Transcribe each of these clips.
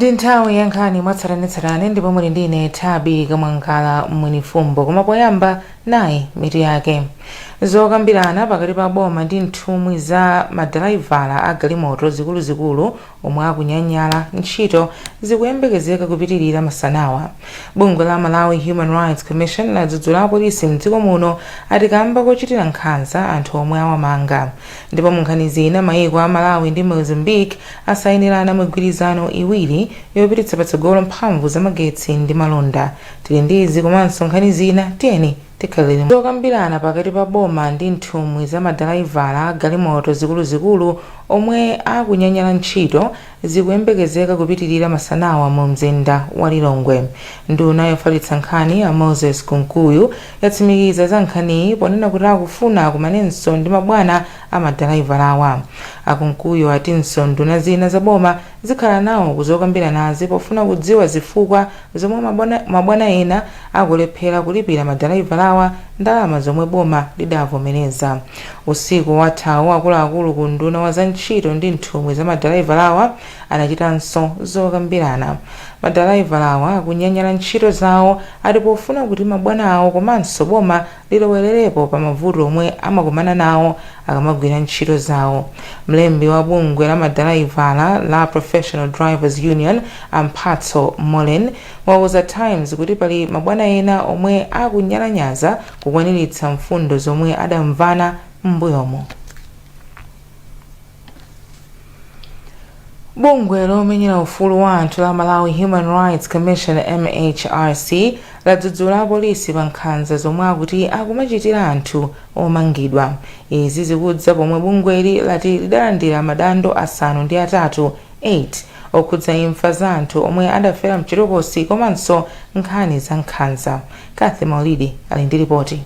Ndi nthawi ya nkhani mwatsatanetsatane ndipo muli ndi ine Thabi Kamwankala Mwenifumbo. Koma poyamba nayi mitu yake. Zokambirana pakati pa boma ndi nthumwi za madalaivala a galimoto zikuluzikulu omwe akunyanyala ntchito zikuyembekezeka kupitirira masanawa. Bungwe la Malawi Human Rights Commission ladzudzula apolisi mdziko muno ati kamba kochitira nkhanza anthu omwe awamanga. Ndipo mu nkhani zina, mayiko a Malawi ndi Mozambique asayinirana migwirizano iwiri yopititsa patsogolo mphamvu za magetsi ndi malonda. Tili ndi izi komanso nkhani zina, tiyeni tikhalire. Zokambirana pakati pa boma ndi nthumwi za madalaivala a galimoto zikuluzikulu omwe akunyanyala ntchito zikuyembekezeka kupitirira masanawa mu mzinda wa Lilongwe. Nduna yofalitsa nkhani a Moses Kunkuyu yatsimikiza za nkhaniyi ponena kuti akufuna akumanenso ndi mabwana a madalaivalawa. A Kunkuyu atinso nduna zina za boma zikhala nawo kuzokambiranazi pofuna kudziwa zifukwa zomwe mabwana ena akulephera kulipira madalaivalawa ndalama zomwe boma lidavomereza. Usiku wathawu akuluakulu ku unduna wa za ntchito ndi nthumwi za madalaivalawa anachitanso zokambirana. Madalaivalawa akunyanyala ntchito zawo ati pofuna kuti mabwana awo komanso boma lilowelerepo pa mavuto omwe amakumana nawo akamagwira ntchito zawo. Mlembi wa bungwe la madalaivala la Professional Drivers Union a Mphatso Mollen wauza Times kuti pali mabwana ena omwe akunyalanyaza kukwaniritsa mfundo zomwe adamvana m'mbuyomo. Bungwe lomenyera ufulu wa anthu la Malawi Human Rights Commission, MHRC, ladzudzula apolisi pa nkhanza zomwe akuti akumachitira anthu omangidwa. Izi zikudza pomwe bungweli lati lidalandira madando 8 8 okhudza imfa za anthu omwe adafera mchitokosi komanso nkhani za nkhanza. Cathy Maulidi ali ndi ripoti.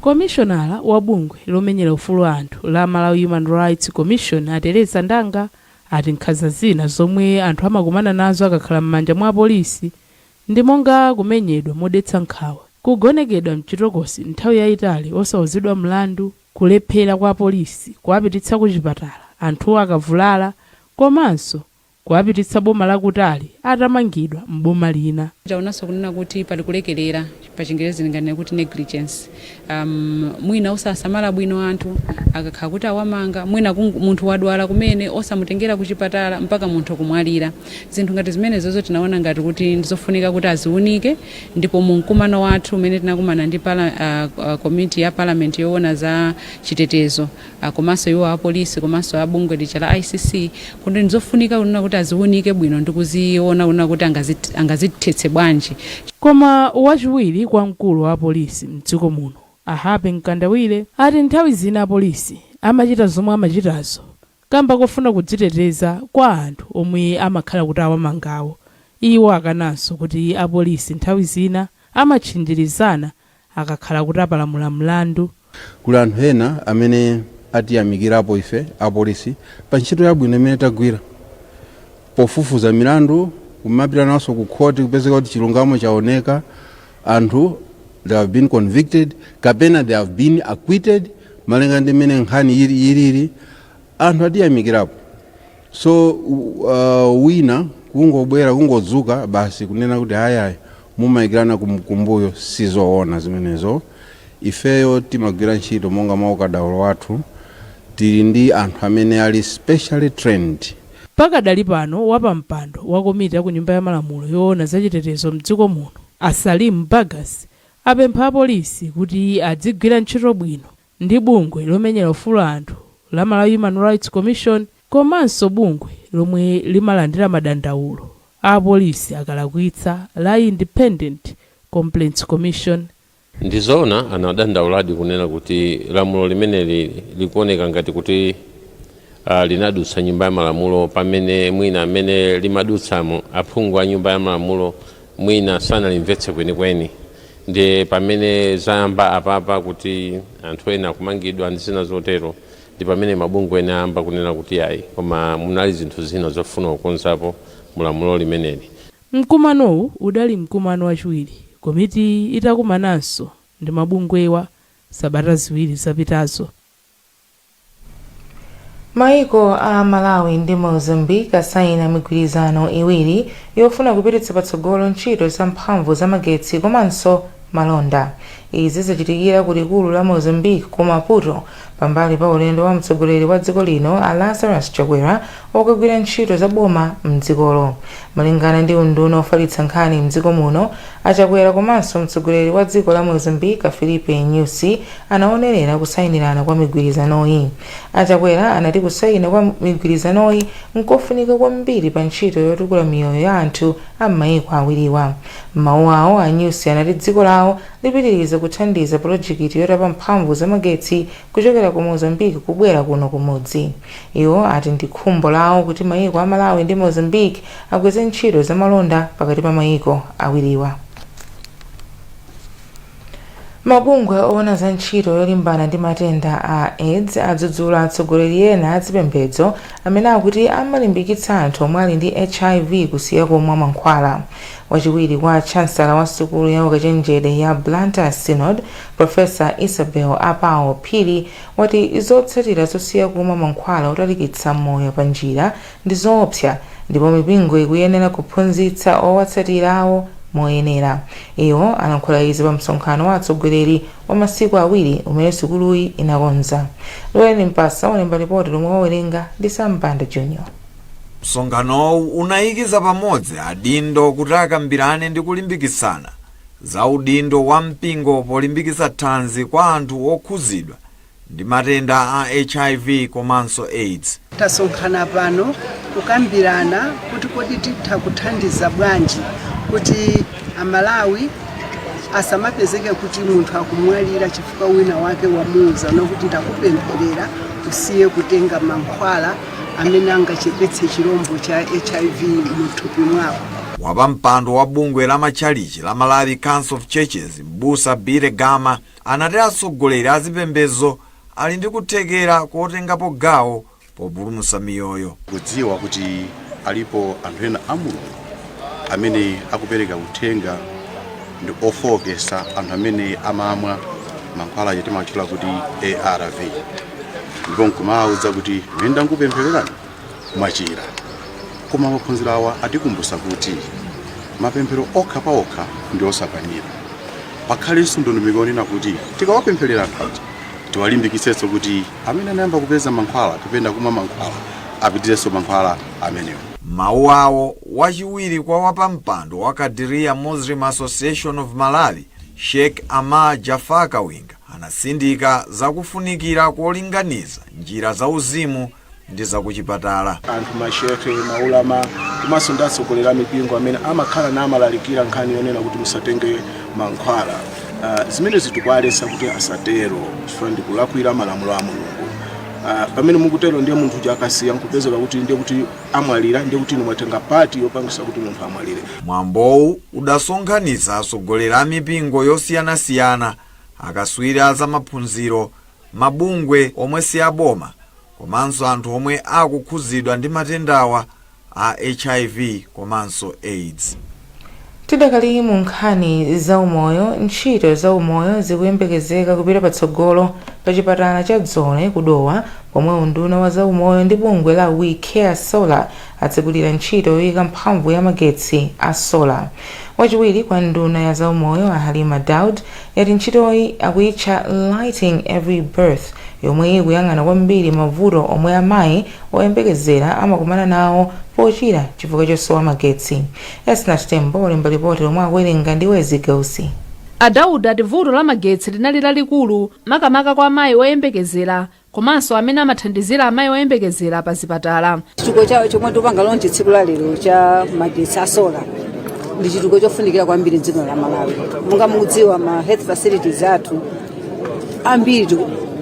Komishonala wa bungwe lomenyera ufulu anthu la Malawi Human Rights Commission a Teresa Ndanga ati nkhanza zina zomwe anthu amakumana nazo akakhala m'manja mwa apolisi ndi monga kumenyedwa modetsa nkhawa, kugonekedwa mchitokosi nthawi yayitali osauzidwa mlandu, kulephera kwa apolisi kuwapititsa kuchipatala anthuwo akavulala komanso kuwapititsa boma lakutali atamangidwa m'boma lina. Taonanso kunena kuti pali kulekelera, pa Chingerezi ndinganene kuti negligence, mwina osasamala bwino anthu akakhala kuti awamanga, mwina munthu wadwala kumene osamutengera kuchipatala mpaka munthu kumwalira. Zinthu ngati zimenezozo tinaona ngati kuti ndizofunika kuti aziunike, ndipo mu mkumano wathu umene tinakumana ndi komiti ya parliament yoona za chitetezo, komanso iwo apolisi komanso a bungwe lija la ICC, kuti ndizofunika kunena kuti aziunike bwino ndi kuziona kunena kuti angazithetse bwanji. Koma wachiwiri kwa mkulu wa apolisi mdziko muno a Happy Mkandawire ati nthawi zina apolisi amachita zomwe amachitazo kamba kofuna kudziteteza kwa anthu omwe amakhala kuti awamangawo. Iwo akananso kuti apolisi nthawi zina amatchinjirizana akakhala kuti apalamula mlandu. Kuli anthu ena amene atiyamikirapo ife apolisi pa ntchito yabwino imene tagwira pofufuza milandu, kumapita nawonso ku khoti, kupezeka kuti chilungamo chaoneka, anthu they have been convicted kapena they have been acquitted malinga ndi mmene nkhani ilili, anthu atiyamikirapo. So wina kungobwera kungodzuka basi kunena kuti hayayi mumayikirana kumbuyo, sizoona zimenezo. Ifeyo timagwira ntchito monga mwa ukadaulo wathu, tili ndi anthu amene ali specially trained. Pakadali pano wapampando wa komiti ya ku nyumba ya malamulo yoona za chitetezo mdziko muno a Salim Bagas apempha apolisi kuti adzigwira ntchito bwino ndi bungwe lomenyera ufulu anthu la Malawi Human Rights Commission komanso bungwe lomwe limalandira madandaulo a apolisi akalakwitsa la Independent Complaints Commission. Ndizoona anadandauladi kunena kuti lamulo limeneli likuoneka ngati kuti linadutsa nyumba ya malamulo pamene mwina amene limadutsamo aphungu a nyumba ya malamulo mwina sanalimvetse kwenikweni, ndiye pamene zayamba apapa kuti anthu ena akumangidwa ndi zina zotero, ndi pamene mabungwe ena ayamba kunena kuti ayi, koma munali zinthu zina zofuna kukonzapo mulamulo limeneli. Mkumanowu udali mkumano wachiwiri komitiyi itakumananso ndi mabungwewa sabata ziwiri zapitazo. Maiko a Malawi ndi Mozambique asayina migwirizano iwiri yofuna kupititsa patsogolo ntchito za mphamvu za magetsi komanso malonda. Izi zachitikira ku likulu la Mozambique ku Maputo, pambali pa ulendo wa mtsogoleri wa dziko lino a Lazarus Chakwera okagwira ntchito za boma mdzikolo. Malingana ndi unduna ofalitsa nkhani mdziko muno, a Chakwera komanso mtsogoleri wa dziko la Mozambique Filipe Nyusi anaonerera kusayinirana kwa migwirizanoyi. A Chakwera anati kusayina kwa migwirizanoyi nkofunika kwambiri pa ntchito yotukula miyoyo ya anthu a m'mayiko awiriwa. M'mawu awo, a Nyusi anati dziko lawo lipitiriza kuthandiza pulojekiti yotapa mphamvu zamagetsi kuchokera ku Mozambique kubwera kuno kumudzi. Iwo ati ndi khumbo lawo kuti mayiko a Malawi ndi Mozambique akweze ntchito zamalonda pakati pa mayiko awiriwa. Mabungwe owona za ntchito yolimbana ndi matenda a AIDS adzudzula atsogoleri ena a zipembedzo amene akuti amalimbikitsa anthu omwe ali ndi HIV kusiya kumwa mankhwala. Wachiwiri kwa chancellor wa sukulu ya ukachenjede ya Blantyre Synod, Professor Isabel Apao Phiri, wati zotsatira zosiya kumwa mankhwala otalikitsa moyo pa njira ndi zoopsa ndipo mipingo ikuyenera kuphunzitsa owatsatira awo moyenera. Iwo alankhula izi pa msonkhano wa atsogoleri wa masiku awiri umene sukuluyi inakonza. Lweni Mpasa walemba ripoti lomwe wawerenga ndi Sambanda Junior. Msonkhanowu unayikiza pamodzi adindo kuti akambirane ndi kulimbikitsana za udindo wa mpingo polimbikitsa thanzi kwa anthu okhuzidwa ndi matenda a HIV komanso AIDS. Tasonkhana pano kukambirana kuti kodi titha kuthandiza bwanji kuti Amalawi asamapezeke kuti munthu akumwalira chifukwa wina wake wamuwuza nokuti ndakupempherera usiye kutenga mankhwala amene angachepetse chirombo cha HIV muthupi mwako. Wapampando wa bungwe la matchalichi la Malawi Council of Churches, Mbusa Bire Gama, anati atsogoleri a zipembedzo ali ndi kuthekera kotengapo gawo populumutsa miyoyo. Kudziwa kuti alipo anthu ena a Mulungu amene akupereka uthenga ndi ofowokesa anthu amene amamwa mankhwala aja timatchula kuti ARV, ndipo nkumawuza kuti mene ndangupemphererani mwachira. Koma maphunziro awa atikumbusa kuti mapemphero okha pa okha ndi osakwanira. Pakhalenso ndondomeko yonena kuti tikawapempherera anthu aja, tiwalimbikitsenso kuti amene anayamba kupeza mankhwala kapena kumwa mankhwala apitirenso mankhwala amenewo. Mawu awo, wachiwiri kwa wapampando wa Kadiria Muslim Association of Malawi, Sheikh Amar Jafar Kawinga, anasindika zakufunikira kolinganiza njira za uzimu ndi zakuchipatala. Anthu, mashehe, maulama komanso ndi atsogoleri a mipingo amene amakhala namalalikira nkhani yonena kuti musatenge mankhwala, zimene zitikuwaletsa kuti asatero chifukwa ndikulakwira malamulo a Mulungu. Pamene mukutero, ndiye munthu uja akasiya nkupezeka kuti ndiye kuti amwalira, ndiye kuti inu mwatenga part yopangisa kuti munthu amwalire. Mwambowu udasonkhanitsa atsogoleri a mipingo yosiyanasiyana, akaswiri a zamaphunziro, mabungwe omwe si aboma komanso anthu omwe akukhuzidwa ndi matendawa a HIV komanso AIDS. Tidakali mu nkhani za umoyo, ntchito za umoyo zikuyembekezeka kupita patsogolo pa chipatala cha Dzole ku Dowa, pomwe unduna wa zaumoyo ndi bungwe la We Care Solar atsekulira ntchito yoyika mphamvu ya magetsi a solar. Wachiwiri kwa nduna ya zaumoyo a Halima Daud yati ntchitoyi akuyitcha Lighting Every Birth, yomwe ikuyang'ana kwambiri mavuto omwe amayi oyembekezera amakumana nawo pochira chifukwa chosowa magetsi. Esnat Tembo walemba ripoti lomwe akuwerenga ndi Wezi Gausi. A Daud ati vuto la magetsi linali lalikulu, makamaka kwa amayi oyembekezera komanso amene amathandizira amayi oyembekezera pa zipatala. Chitukuko chawo chomwe tikupanga launch tsiku la lero cha magetsi a solar ndi chitukuko chofunikira kwambiri dziko la Malawi. Monga mukudziwa, ma health facilities athu ambiri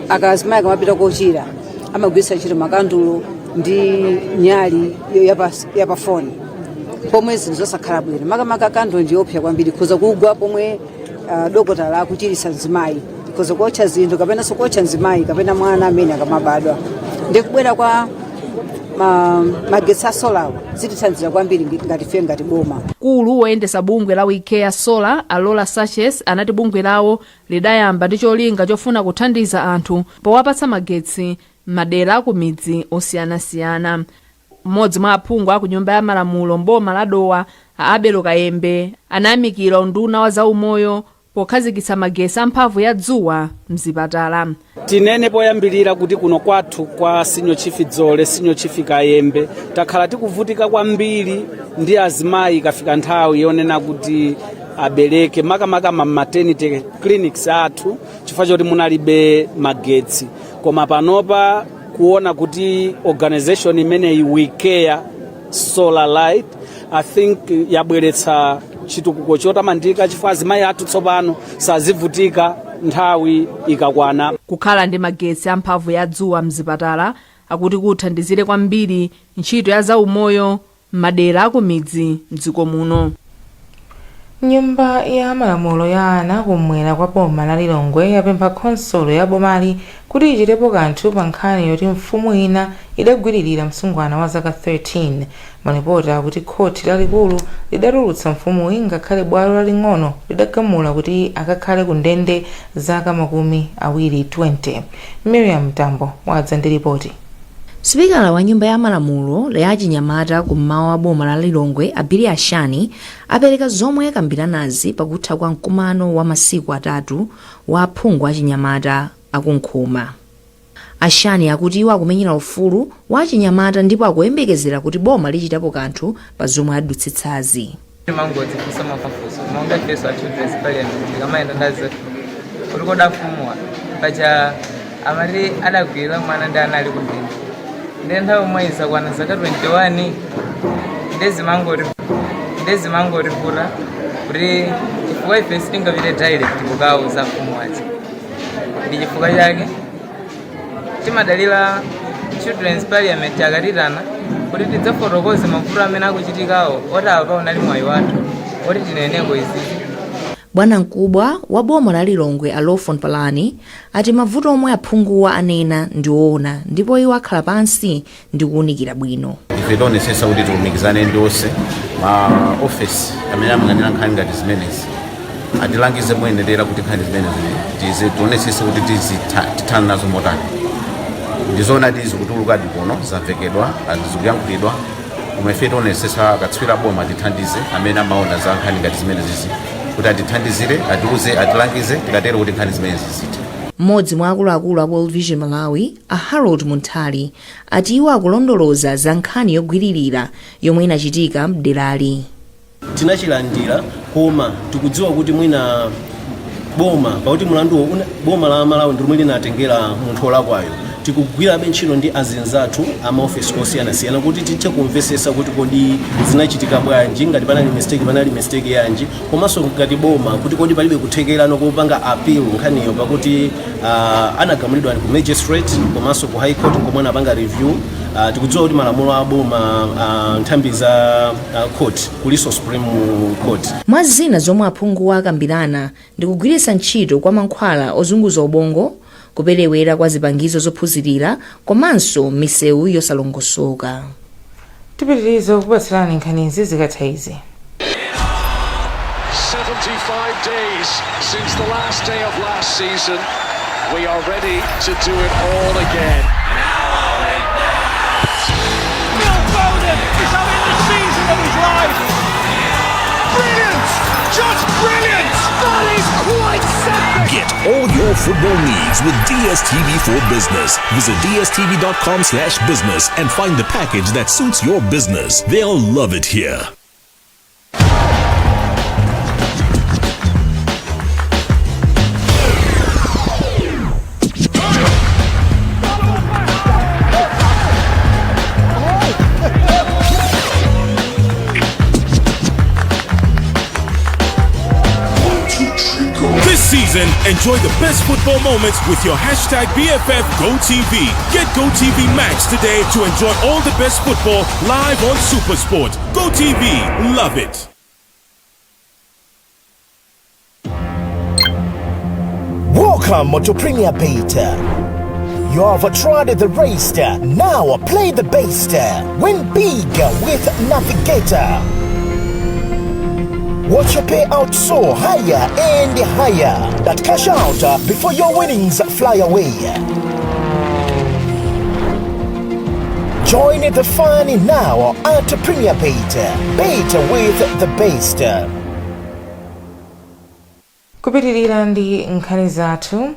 akazimayi akamapita kochira amagwiritsa ntchito makandulo ndi nyali yapa foni, pomwe zinthu zosakhala bwino. Makamaka kandulo ndiyopsa kwambiri, ikhoza kugwa pomwe dokotala akuchiritsa mzimayi, ikhoza kuotcha zinthu kapenanso kuotcha mzimayi kapena mwana amene akamabadwa. Ndi kubwera kwa magetsi a solar zitithandizira kwambiri ngati ife ngati boma. Mkulu woyendetsa bungwe la We Care Solar, a Lola Sanchez, anati bungwe lawo lidayamba ndi cholinga chofuna kuthandiza anthu powapatsa magetsi. M'madera akumidzi osiyanasiyana. Mmodzi mwa aphungu a ku Nyumba ya Malamulo m'boma la Dowa, a Abel Kayembe, anayamikira unduna wa zaumoyo pokhazikitsa magetsi a mphamvu ya dzuwa m'zipatala. Tinene poyambilira kuti kuno kwathu kwa Senior Chief Dzole, Senior Chief Kayembe, takhala tikuvutika kwambiri ndi azimayi ikafika nthawi yonena kuti abereke, makamaka ma maternity clinics athu, chifukwa choti munalibe magetsi. Koma panopa kuona kuti organization imeneyi, We Care Solar Light, I think yabweretsa chitukuko chotamandika, chifukwa azimayi athu tsopano sazivutika nthawi ikakwana. Kukhala ndi magetsi a mphamvu ya dzuwa mzipatala akuti kuthandizire kwambiri ntchito ya zaumoyo m'madera akumidzi mdziko muno. Nyumba ya malamulo ya ana kumwera kwa boma la Lilongwe yapempha khonsolo ya bomali kuti ichitepo kanthu pa nkhani yoti mfumu ina idagwiririra msungwana wa zaka 13. Malipoti akuti khoti lalikulu lidatulutsa mfumuyi ngakhale bwalo laling'ono lidagamula kuti akakhale ku ndende zaka 20. Miriam Mtambo wadza ndi ripoti. Sipikala wa nyumba ya malamulo ya achinyamata kummawa wa boma la Lilongwe, a Billy Ashani, apereka zomwe akambiranazi pakutha kwa mkumano wa masiku 3 wa aphungu achinyamata akunkhuma. Ashani akuti iwo akumenyera ufulu wa achinyamata ndipo akuyembekezera kuti boma lichitapo kanthu pa zomwe adutsitsazi. Timangodzifunsa mafunso monga ifeso a Children's Parliament, tikamayenda ndazathu kuti kodi afumuwa paja amati adagwirira mwana ndi ana ali kundende, ndiye nthawi yomwe izakwana zaka 21, nde zimangotivuta kuti chifukwa ife sitingapite direct kukauza afumu aja. Ndi chifukwa chake timadalira Children's Parliament akatitana kuti tidzafotokoze mavuto amene akuchitikawo, oti apa unali mwayi wathu oti tineneko izizi. Bwana mkubwa wa boma la Lilongwe, a Lawford Palani, ati mavuto omwe aphunguwa anena ndi woona ndipo iwo akhala pansi ndi kuwunikira bwino. Ife tionesesa kuti tilumikizane ndi onse ma ofesi amene amayang'anira nkhani ngati zimenezi, atilangize moyenerera kuti nkhani zimenezi tize tionesese kuti tithana nazo motani. Ndizoona zikutulukadi kuno, zamvekedwa, zikuyankhulidwa, koma ife tionesesa akatswiri boma tithandize amene amaona za nkhani ngati zimenezizi kuti atithandizire, atiuze, atilangize, tikatero kuti nkhani zimenezi zithe. Mmodzi mwa akuluakulu a World Vision Malawi, a Harold Munthali, ati iwo akulondoloza za nkhani yogwiririra yomwe inachitika mderali. Tinachilandira, koma tikudziwa kuti mwina boma, pakuti mlanduwo boma la Malawi ndi lomwe linatengera munthu wolakwayo. Tikugwirabe ntchito ndi azinzathu amaofesi osiyanasiyana kuti tithe kumvesesa kuti kodi zinachitika bwanji, ngati panali mistake, panali mistake yanji, komanso ngati boma kuti kodi palibe kuthekerano kopanga appeal nkhaniyo, pakuti anagamulidwa ku magistrate komanso ku High Court komwe anapanga review. Tikudziwa kuti malamulo a boma, nthambi za court, kuliso Supreme Court. Mwa zina zomwe aphunguwa akambirana ndi kugwiritsa ntchito kwa mankhwala ozunguza ubongo, kuperewera kwa zipangizo zophunzirira komanso misewu yosalongosoka. Tipitirize kukupatsirani nkhanizi zikatha izi. 75 days since the last day of last season. We are ready to do it all again. Phil Foden is having the season of his life. Brilliant! Just brilliant! That is quite something! Get all your football needs with DSTV for Business. Visit dstv.com/business and find the package that suits your business. They'll love it here. This season, enjoy the best football moments with your hashtag BFF GoTV. Get GoTV Max today to enjoy all the best football live on Supersport. GoTV, love it. Welcome to Premier Bet. You have tried the rest. Now play the best. Win big with Navigator. Watch your payout soar higher and higher. But cash out before your winnings fly away. Join the fun now at Premier Bet. Bet with the best. Kupitirira ndi nkhani zathu,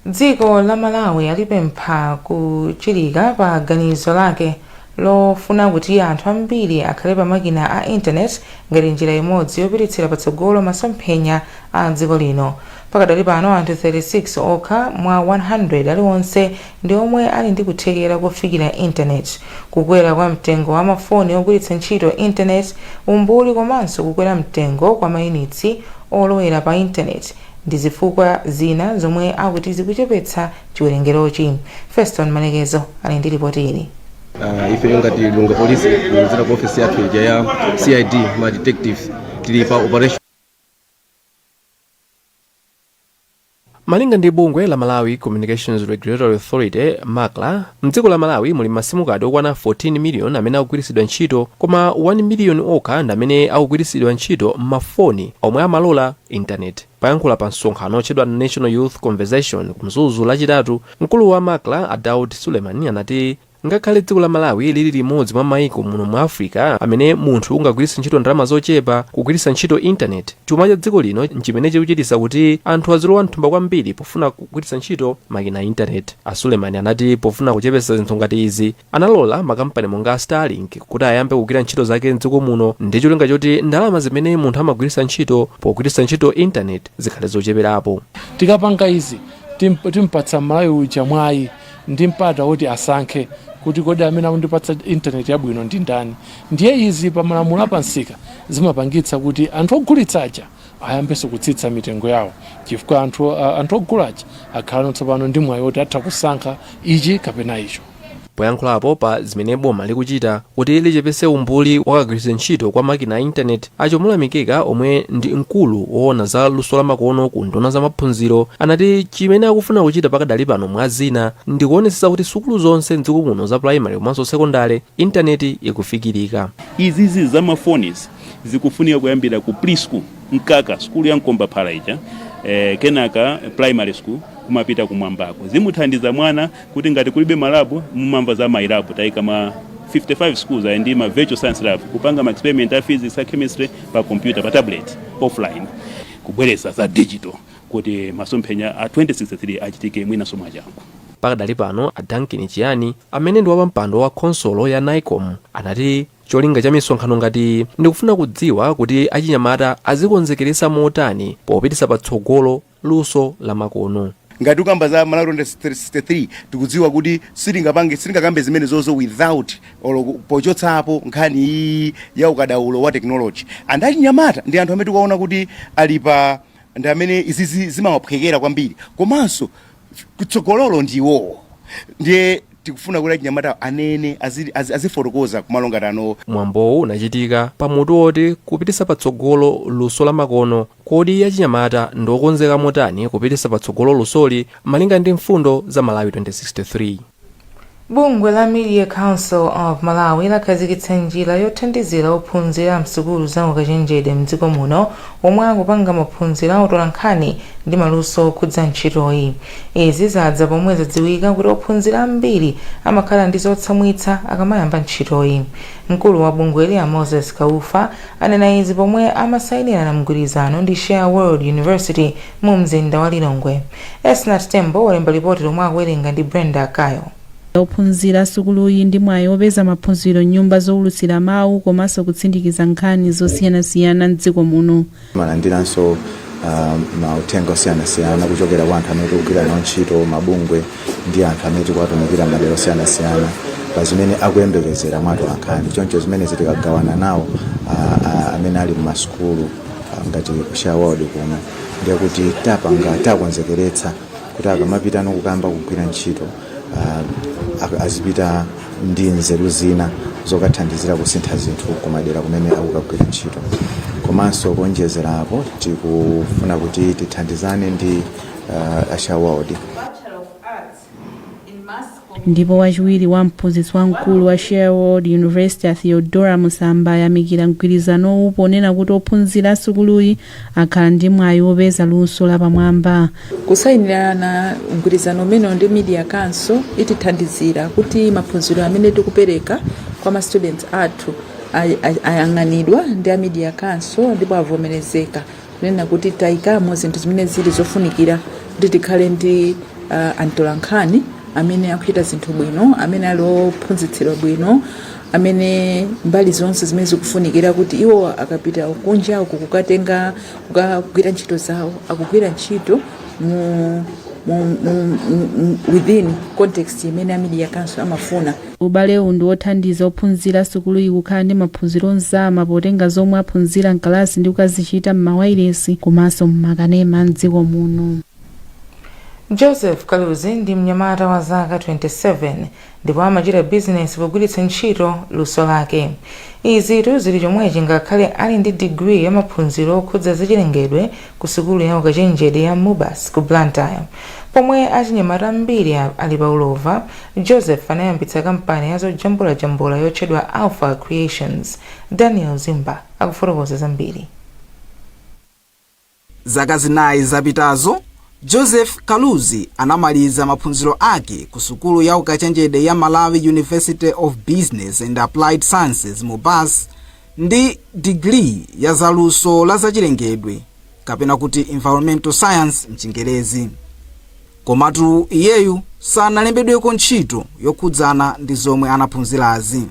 dziko la Malawi alipempha kuchilika pa ganizo lake lofuna kuti anthu ambiri akhale pa makina a intaneti ngati njira imodzi yopititsira patsogolo masomphenya a dziko lino. Pakadali pano, anthu 36 okha mwa 100 aliwonse ndi omwe ali ndi kuthekera kofikira intaneti. Kukwera kwa mtengo wa mafoni ogwiritsa ntchito intaneti, umbuli komanso kukwera mtengo kwa mayunitsi olowera pa intaneti ndi zifukwa zina zomwe akuti zikuchepetsa chiwerengerochi. Feston Malekezo ali ndi ripoti ili. Ife ngati Lilongwe Polisi, kudzera ku ofisi yathu ija ya CID, ma detectives tili pa operation. Malinga ndi bungwe la Malawi Communications Regulatory Authority, MACRA, mdziko la Malawi muli masimukadi okwana 14 million amene akugwiritsidwa ntchito, koma 1 million okha ndi amene akugwiritsidwa ntchito m'mafoni omwe amalola intaneti. Poyankhula pa msonkhano otchedwa National Youth Conversation ku Mzuzu Lachitatu, mkulu wa MACRA a Daud Suleman anati ngakhale dziko la Malawi lili limodzi mwa maiko muno mu Africa amene munthu ungagwiritse ntchito ndalama zochepa kugwiritsa ntchito intaneti, chuma cha dziko lino nchimene chikuchititsa kuti anthu azilowa mthumba kwambiri pofuna kugwiritsa ntchito makina a intaneti. A Suleman anati pofuna kuchepetsa zinthu ngati izi, analola makampani monga a Starlink kuti ayambe kugwira ntchito zake mdziko muno ndi cholinga choti ndalama zimene munthu amagwiritsa ntchito pogwiritsa ntchito intaneti zikhale zocheperapo. Tikapanga izi, timpatsa Mmalawi uja mwayi ndi mpata woti asankhe kuti kodi amene akundipatsa intaneti yabwino ndi ndani. Ndiye izi pa malamulo a pamsika zimapangitsa kuti anthu ogulitsa aja ayambenso kutsitsa mitengo yawo chifukwa anthu ogula aja akhala tsopano ndi mwayi woti atha kusankha ichi kapena icho. Poyankhulapo pa zimene boma likuchita kuti lichepetse umbuli wa kagwiritsidwe ntchito kwa makina a intaneti, a Chomula Mikeka omwe ndi mkulu woona za luso la makono ku unduna wa zamaphunziro anati chimene akufuna kuchita pakadali pano mwa zina ndi kuonetsetsa kuti sukulu zonse mdziko muno za pulayimale komanso sekondale intaneti ikufikirika. Izizi za mafonizi zikufunika kuyambira ku preschool, mkaka sukulu ya mkomba phala ija, kenaka primary school kumapita kumwambako. Zimuthandiza mwana kuti ngati kulibe ma lab, mumamva za ma lab, tayika ma 55 schools ali ndi ma virtual science lab, kupanga ma experiment a physics, a chemistry pa computer, pa tablet, offline, kubweretsa za digital kuti masomphenya a 2063 achitike mwinanso mwachangu. Pakadali pano, a Duncan Chiyani amene ndi wapampando wa khonsolo ya NYCOM anati cholinga cha misonkhano ngati iyi ndikufuna kudziwa kuti achinyamata azikonzekeretsa motani popititsa patsogolo luso la makono. Ngati ukamba za Malawi 2063, tikudziwa kuti sitingapange, sitingakambe zimenezozo without olo pochotsapo nkhani iyi ya ukadaulo wa technology. And achinyamata ndi anthu amene tikuwaona kuti ali pa ndi amene izizi zimawaphwekera kwambiri, komanso kutsogololo ndiwowo. Ndiye tikufuna kuti achinyamata anene, azifotokoza kumalo ngati ano. Mwambowu unachitika pa mutu woti kupititsa patsogolo luso la makono, kodi achinyamata ndi okonzeka motani kupititsa patsogolo lusoli malinga ndi mfundo za Malawi 2063. Bungwe la Media Council of Malawi lakhazikitsa njira yothandizira ophunzira msukulu za ukachenjede mdziko muno omwe akupanga maphunziro a utolankhani ndi maluso okhudza ntchitoyi. Izi zadza pomwe zadziwika kuti ophunzira ambiri amakhala ndi zotsamwitsa akamayamba ntchitoyi. Mkulu wa bungweli a Moses Kaufa anena izi pomwe amasayinirana mgwirizano ndi Share World University mu mzinda wa Lilongwe. Esnat Tembo walemba lipoti lomwe akuwerenga ndi Brenda Kayo. Ophunzira sukuluyi ndi mwayi wopeza maphunziro m'nyumba zowulutsira mawu komanso kutsindikiza nkhani zosiyanasiyana mdziko muno. Timalandiranso mauthenga osiyanasiyana kuchokera kwa anthu amene tikugwira nawo ntchito, mabungwe ndi anthu amene tikuwatumikira m'madera osiyanasiyana pa zimene akuyembekezera mwa atolankhani. Choncho zimenezi tikagawana nawo amene ali m'masukulu ngati ku Share World kuno, ndiye kuti tapanga takonzekeretsa kuti akamapita kukayamba kugwira ntchito azipita ndi nzeru zina zokathandizira kusintha zinthu kumadera kumene akukagwira ntchito. Komanso kuonjezera apo, tikufuna kuti tithandizane ndi a Share World. Ndipo wachiwiri wa mphunzitsi wamkulu wa Sherwood University, a Theodora Musamba, ayamikira mgwirizanowu ponena kuti ophunzira asukuluyi akhala ndi mwayi wopeza luso lapamwamba. Kusayinirana mgwirizano umenewu ndi Media Council itithandizira kuti maphunziro amene tikupereka kwa ma students athu ayang'anidwa ndi a Media Council ndipo avomerezeka, kunena kuti tayikamo zinthu zimene zili zofunikira kuti tikhale ndi antolankhani amene akuchita zinthu bwino, amene ali ophunzitsidwa bwino, amene mbali zonse zimene zikufunikira kuti iwo akapita kunja uku kukatenga kukagwira ntchito zawo, akugwira ntchito mu within context imene a Media Council amafuna. Ubalewu ndi wothandiza ophunzira sukuluyi kukhala ndi maphunziro ozama potenga zomwe aphunzira mkalasi ndi kukazichita m'mawayilesi komanso m'makanema mdziko muno. Joseph Kaluzi ndi mnyamata wa zaka 27 ndipo amachita bizinesi pogwiritsa ntchito luso lake. Izitu zili chomwechi ngakhale ali ndi digiri ya maphunziro okhudza zachilengedwe ku sukulu ya ukachenjede ya MUBAS ku Blantyre. Pomwe achinyamata ambiri ali pa ulova, Joseph anayambitsa kampani ya zojambulajambula yotchedwa Alpha Creations. Daniel Zimba akufotokoza zambiri. Zaka 4 zapitazo, Joseph Kaluzi anamaliza maphunziro ake ku sukulu ya ukachenjede ya Malawi University of Business and Applied Sciences, MUBAS, ndi digiri ya zaluso la zachilengedwe, kapena kuti environmental science mchingerezi. Komatu iyeyu sanalembedweko ntchito yokhudzana ndi zomwe anaphunzirazi.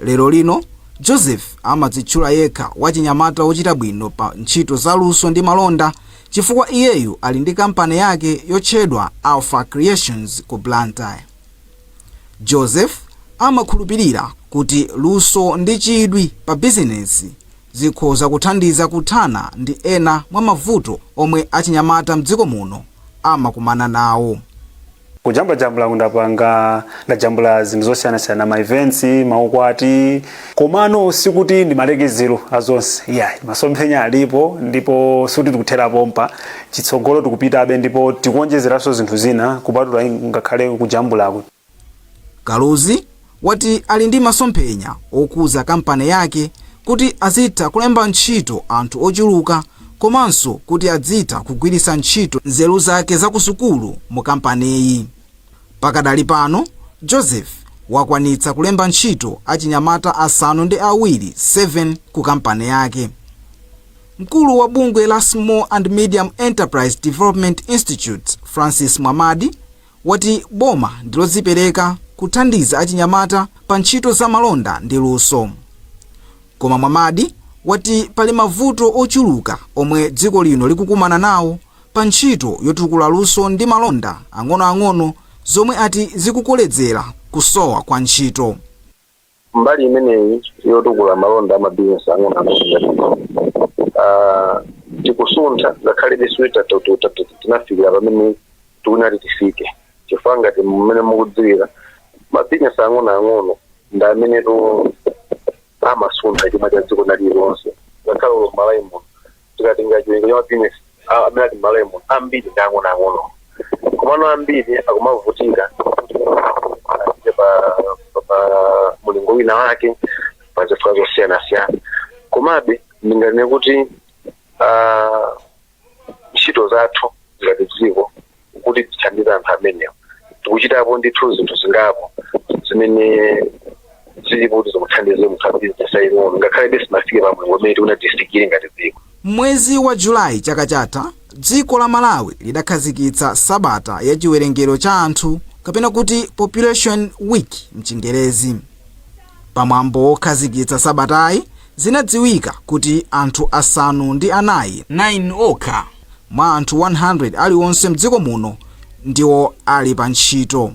Lero lino Joseph amadzitchula yekha wachinyamata wochita bwino pa ntchito zaluso ndi malonda, chifukwa iyeyu ali ndi kampani yake yotchedwa Alpha Creations ku Blantyre. Joseph amakhulupirira kuti luso ndi chidwi pa bizinesi zikhoza kuthandiza kuthana ndi ena mwa mavuto omwe achinyamata mdziko muno amakumana nawo. Kujambulajambula ndapanga, ndajambula zinthu zosiyanasiyana, ma events, maukwati, komano sikuti ndi malekezero azonse, yeah. Masomphenya alipo ndipo sikuti tikuthera pompa. Chitsogolo tikupitabe ndipo tikuonjezeranso zinthu zina kupatula ngakhale kujambulako. Kaluzi wati ali ndi masomphenya okuza kampani yake kuti azitha kulemba ntchito anthu ochuluka, komanso kuti adzitha kugwiritsa ntchito nzeru zake zakusukulu mu kampaniyi. Pakadali pano Joseph wakwanitsa kulemba ntchito achinyamata 7 7 ku kampani yake. Mkulu wa bungwe la Small and Medium Enterprise Development Institute, Francis Mwamadi, wati boma ndilodzipereka kuthandiza achinyamata pa ntchito za malonda ndi luso. Koma Mwamadi wati pali mavuto ochuluka omwe dziko lino likukumana nawo pa ntchito yotukula luso ndi malonda ang'onoang'ono, zomwe ati zikukolezera kusowa kwa ntchito. Mbali imeneyi yotukula malonda amabizinesi ang'onoang'ono, tikusuntha, ngakhale sikuti tinafikira pamene tikunati tifike, chifukwa ngati mmene mukudziwira, mabizinesi ang'onoang'ono ndi amene tu amasuntha chuma cha dziko lililonse. Ngakhale ulo Malawi muno, tikatenga chiwerengero cha mabizinesi amene ali Malawi muno, ambiri ndi ang'onoang'ono, komano ambiri akumavutika kuti apite pa mulingo wina wake pa zifukwa zosiyanasiyana. Komabe ndinganene kuti ntchito zathu ngati dziko kuti tithandize anthu amenewo, tikuchitapo ndithu zinthu zingapo zimene zilipo kuti zimuthandize munthu wa bizinesi aying'ono, ngakhale sinafike pa mulingo umene tikunati tifikire ngati dziko. Mwezi wa Julayi chaka chatha, dziko la Malawi lidakhazikitsa sabata ya chiwerengero cha anthu, kapena kuti Population Week mchingerezi. Pamwambo wokhazikitsa sabatayi, zinadziwika kuti anthu 9 9 okha mwa anthu 100 aliwonse mdziko muno ndiwo ali pa ntchito.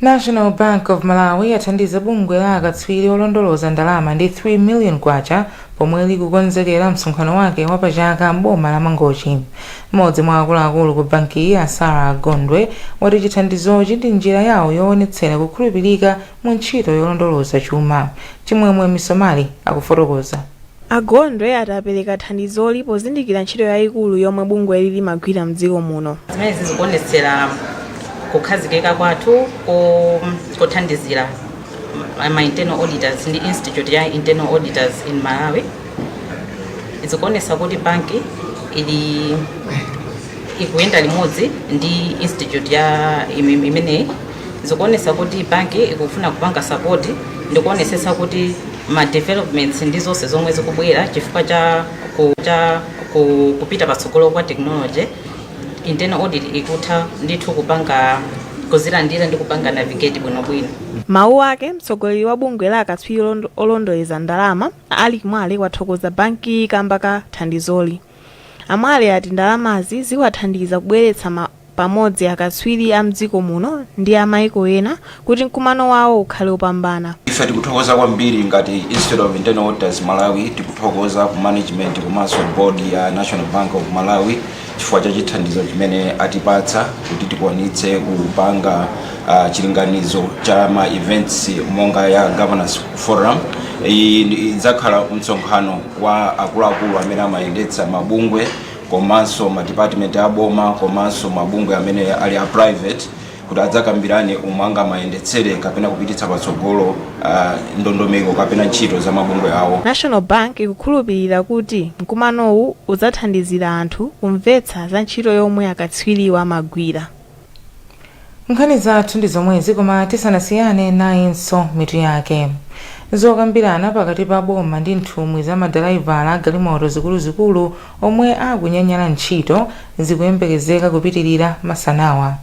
National Bank of Malawi yathandiza bungwe la akatswiri olondoloza ndalama ndi 3 million kwacha pomwe likukonzekera msonkhano wake wapachaka m'boma la Mangochi. Mmodzi mwa akuluakulu ku bankiyi, a Sarah Gondwe, wati chithandizochi ndi njira yawo yoonetsera kukhulupirika mu ntchito yolondoloza chuma. Chimwemwe Misomali akufotokoza. Agondwe ati apereka thandizoli pozindikira ntchito yayikulu yomwe bungweli limagwira mdziko muno. Zimenezi zikuonetsera kukhazikika kwathu kothandizira ma internal auditors ndi Institute ya Internal Auditors in Malawi. Zikuonetsa kuti banki ili ikuyenda limodzi ndi institute ya imeneyi. Zikuonetsa kuti banki ikufuna kupanga support ndikuonetsetsa kuti ma developments ndi zonse zomwe zikubwera chifukwa cha kupita patsogolo kwa technology, internal audit ikutha ndithu kupanga kuzilandira ndi kupanga navigate bwinobwino. Mawu ake, mtsogoleri wa bungwe la akatswiri olondoleza ndalama, Ali Mwale, wathokoza banki kamba ka thandizoli. Amwale ati ndalamazi ziwathandiza kubweretsa pamodzi akatswiri a mdziko muno ndi a maiko ena kuti mkumano wawo ukhale opambana. Ife tikuthokoza kwambiri ngati Institute of Internal Auditors Malawi. Tikuthokoza ku management komanso board ya National Bank of Malawi chifukwa cha chithandizo chimene atipatsa kuti tikwanitse kupanga chilinganizo cha ma events monga ya Governance Forum. Iyi idzakhala msonkhano wa akuluakulu amene amayendetsa mabungwe komanso ma department aboma komanso mabungwe amene ali a private kuti adzakambirane omwe angamayendetsere kapena kupititsa patsogolo ndondomeko kapena ntchito za mabungwe awo. National Bank ikukhulupirira kuti mkumanowu udzathandizira anthu kumvetsa za ntchito yomwe akatswiriwa amagwira. Nkhani zathu ndi zomwezi, koma tisanasiyane nayinso mitu yake. Zokambirana pakati pa boma ndi nthumwi za madalaivala a galimoto zikuluzikulu omwe akunyanyala ntchito zikuyembekezeka kupitirira masanawa.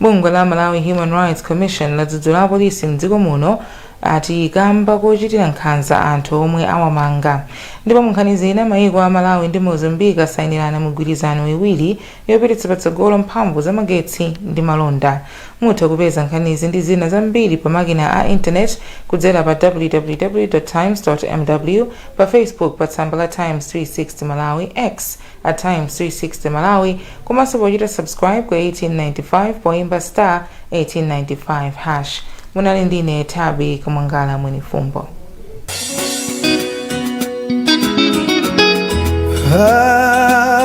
Bungwe la Malawi Human Rights Commission ladzudzula apolisi mdziko muno ati kamba kochitira nkhanza anthu omwe awamanga. Ndipo mu nkhani zina, mayiko a Malawi ndi Mozambique asayinirana migwirizano iwiri yopititsa patsogolo mphamvu za magetsi ndi malonda. Mutha kupeza nkhanizi ndi zina zambiri pa makina a internet kudzera pa www times mw, pa Facebook pa tsamba la Times 360 Malawi, X at Times 360 Malawi, komanso pochita subscribe ku 1895 poimba star 1895 hash. Munali ndine Tabi Kamwangala Mwenifumbo.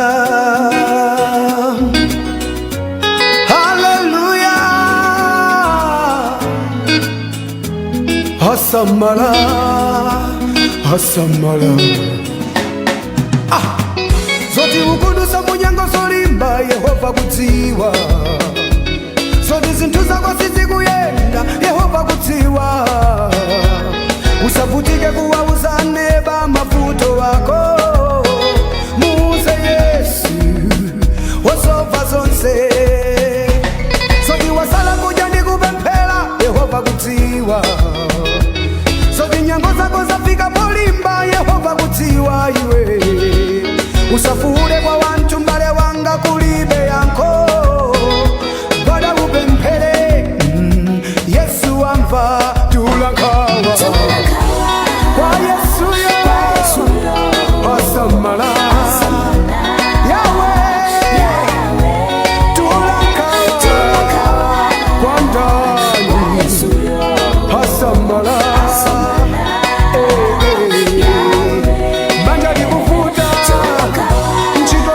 Ah, hallelujah. Asamala, asamala. Ah, zoti ukudusa munyengo zolimba, Yehova kudziwa. Zoti zinthu zako sizikuyenda, Yehova kudziwa. Usavutike kuwauzane ba mavuto wako, muuze Yesu wosova zonse. Zoti wasala kudya ndi kupemphera, Yehova kudziwa. Zoti nyengo zako zafika polimba, Yehova kudziwa. Iwe usafuule kwa wanthu, mbale wanga, kulibe yankho. Gwada upemphere, Yesu wamva. Tula nkhawa kwa Yesuyo, asamala Yawe. Tula nkhawa kwa ndani, asamala. Eh, eh. Banja likuvuta, ntchito.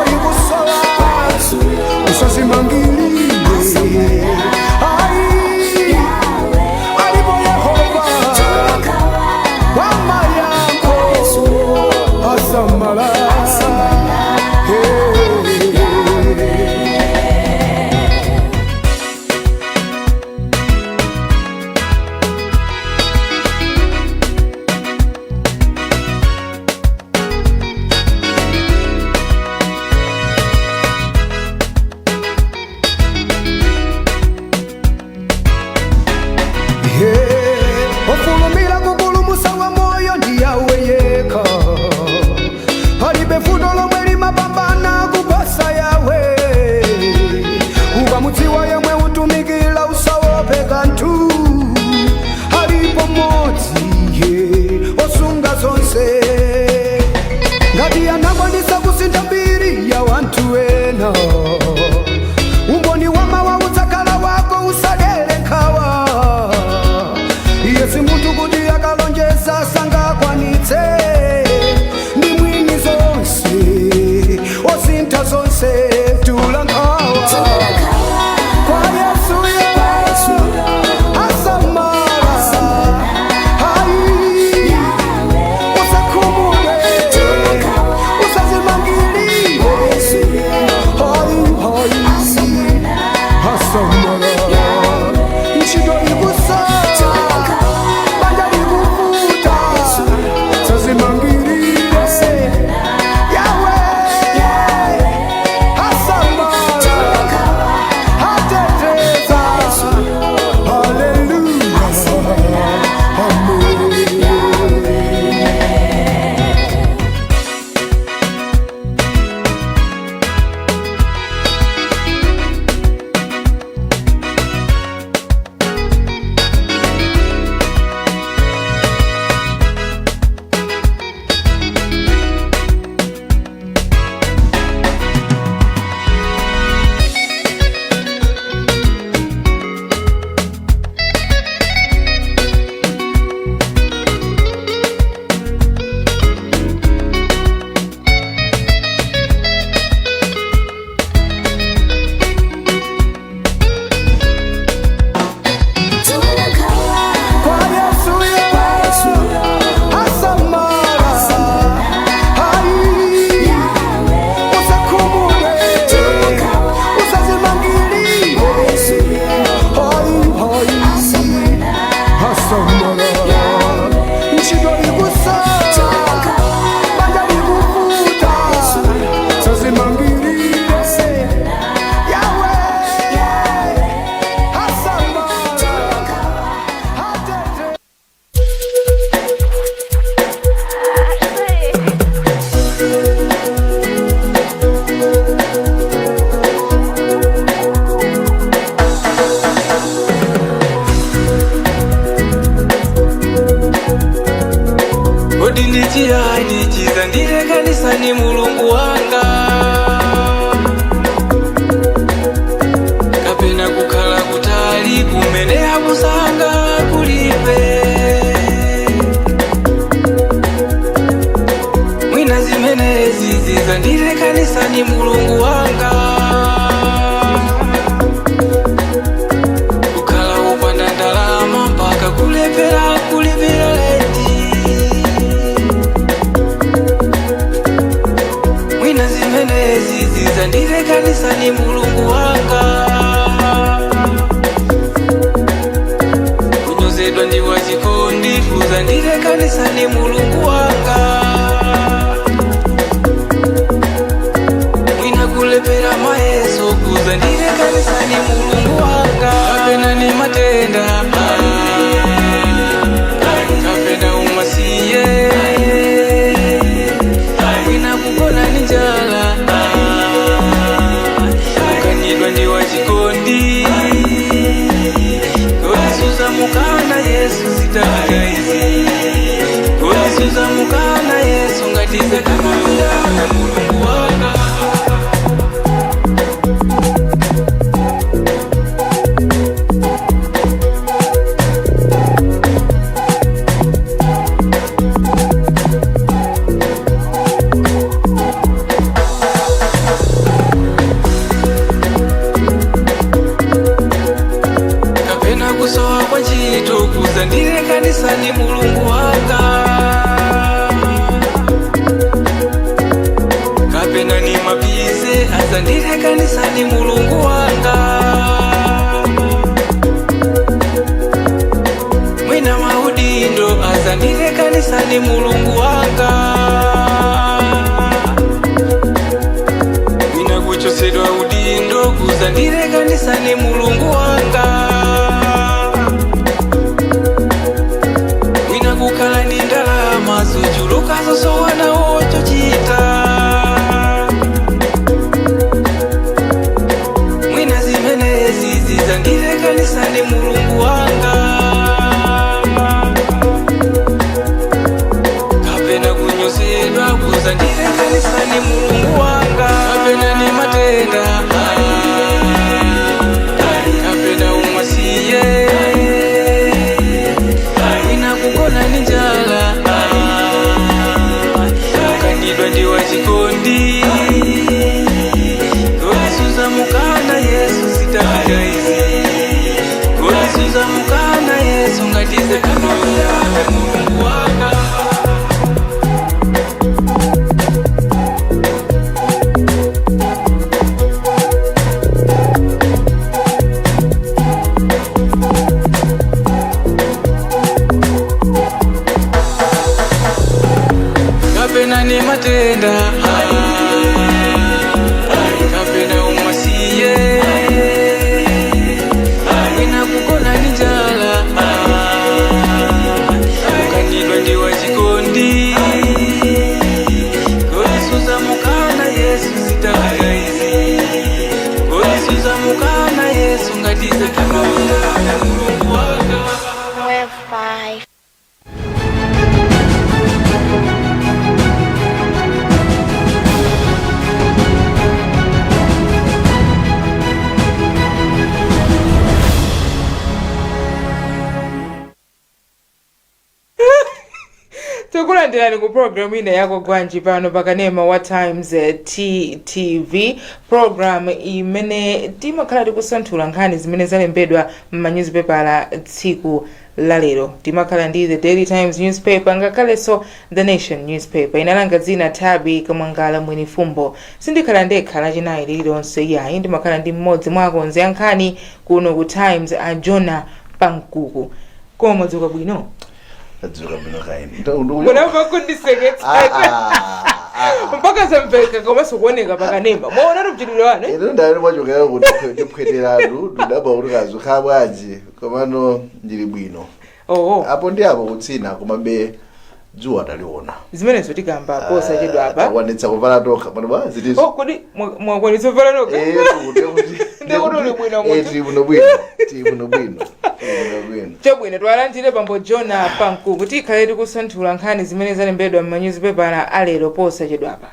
Kuzandilekanisa ni Mulungu wanga. Kukhala upanda ndalama mpaka kulepera kulipira leti. Mwina zimenezi zizandilekanisa ni Mulungu wanga. Kunyozedwa ndi wachikondi kuzandilekanisa ni Mulungu wanga. Mwina kulepera mayeso kuzandilekanisa ni Mulungu wanga. Kapena ni matenda, kapena umasiye, mwina kugona ni njala, ukanidwa ndi wachikondi. Kolisuza mukana Yesu zitafika izi. Kolisuza mukana Yesu ngatize kamamira na Mulungu wanga. Kapena kusowa kwa ntchito kuzandilekanisa ni Mulungu wanga. Kapena ni mabize azandilekanisa ni Mulungu wanga. Mwina maudindo azandilekanisa ni Mulungu wanga. Mwina kuchosedwa udindo kuzandilekanisa ni Mulungu wanga. Mwina kukhala ni ndalama zochuluka zosowa nawo chochita. Mwina zimenezi zizandilekanisa ni Mulungu wanga. Kapena kunyozedwa kuzandilekanisa ni Mulungu wanga. Kapena ni matenda, kapena umasiye, mwina kugona ni njala, ukanidwa ndi wachikondi. Kolisuza mukana Yesu zitafika izi. Kolisuza mukana Yesu ngatize kamamira na Mulungu wanga. Kapena ni matenda, kapena umasiye, mwina kugona ni njala, ukanidwa ndi wachikondi. Kolisuza mukana Yesu zitafika izi. Kolisuza mukana Yesu ngatize kamamira na Mulungu wanga. Tikulandirani ku program ina yako gwanji pano pakanema wa Times TTV, program imene timakhala tikusanthula nkhani zimene zalembedwa m'manyuzipepala tsiku la lero. Timakhala ndi The Daily Times newspaper ngakhalenso The Nation newspaper. Inalanga dzina Tabi Kamwangala Mwenifumbo. Sindikhala ndekha Lachinayi lililonse iyayi, ndimakhala ndi mmodzi mwa akonzi a nkhani kuno ku Times, a Jona Pankuku. Koma mwadzuka bwino? Tadzuka bwino kaini. Munamva kundiseketsa mpaka zamveka komanso kuoneka pakanema. Mwaona mchitidwe wanu, eh? Ino ndali mwachokera kuti ndiphweteratu ndidaba kuti kazukhala bwanji, komano ndili bwino. Oh. Apo ndi apo kutsina, komabe dzuwa taliona. Zimenezo tikamba posachedwa apa. Takwanitsa kuvala tokha pano bwa zitizo. Oh, kodi mwakwanitsa kuvala tokha? Eh, kuti Ndikuti uli bwino Eh, munthu. tili bwino bwino. Tili bwino bwino. Tili bwino bwino. Chabwino, tiwalandire bambo Jona Pankuku. Tikhale tikusanthula nkhani zimene zalembedwa m'manyuzipepala alero posachedwa apa.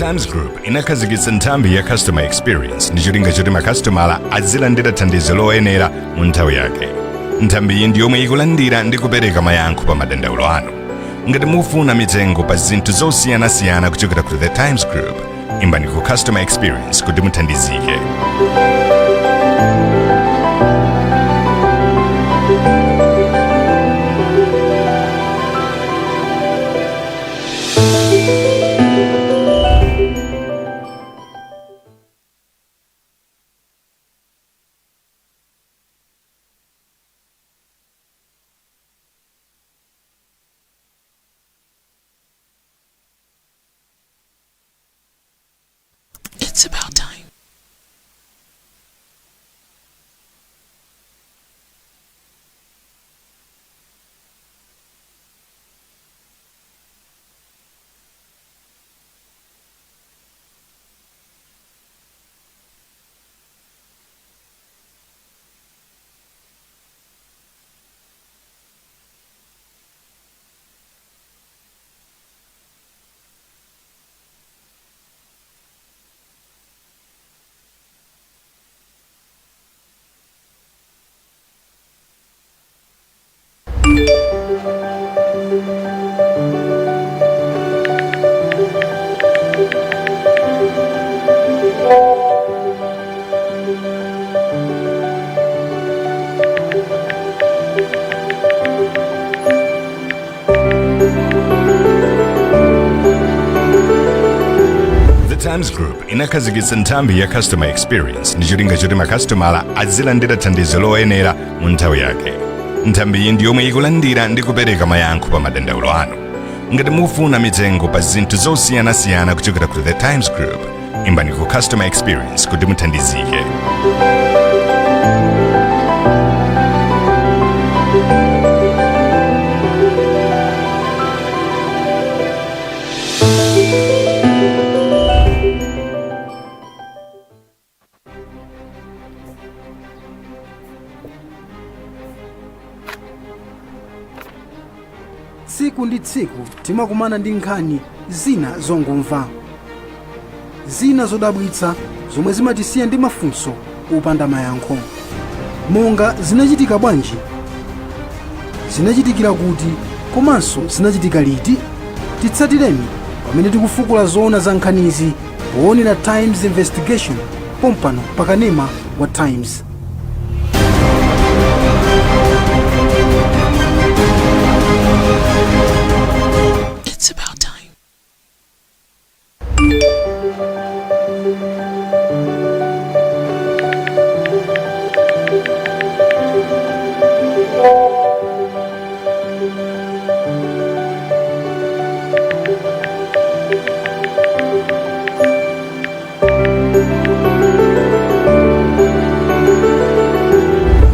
Times Group inakhazikitsa nthambi ya customer experience ndi cholinga choti makasitomala azilandira thandizo loyenera mu nthawi yake. Nthambiyi ndi yomwe ikulandira ndi kupereka mayankho pa madandaulo anu. Ngati mufuna mitengo pa zinthu zosiyanasiyana kuchokera ku The Times Group, imbani ku customer experience kuti muthandizike. It's about time. The Times Group inakhazikitsa nthambi ya customer experience ndi cholinga choti makasitomala azilandira thandizo loyenera mu nthawi yake. Nthambiyi ndi yomwe ikulandira ndi kupereka mayankho pa madandaulo anu. Ngati mufuna mitengo pa zinthu zosiyanasiyana kuchokera ku The Times Group, imbani ku customer experience kuti muthandizike. Tsiku ndi tsiku timakumana ndi nkhani zina zongomva, zina zodabwitsa zomwe zimatisiya ndi mafunso opanda mayankho, monga zinachitika bwanji, zinachitikira kuti, komanso zinachitika liti. Titsatireni pamene tikufukula zoona za nkhanizi poonera Times Investigation pompano pakanema wa Times. It's about time.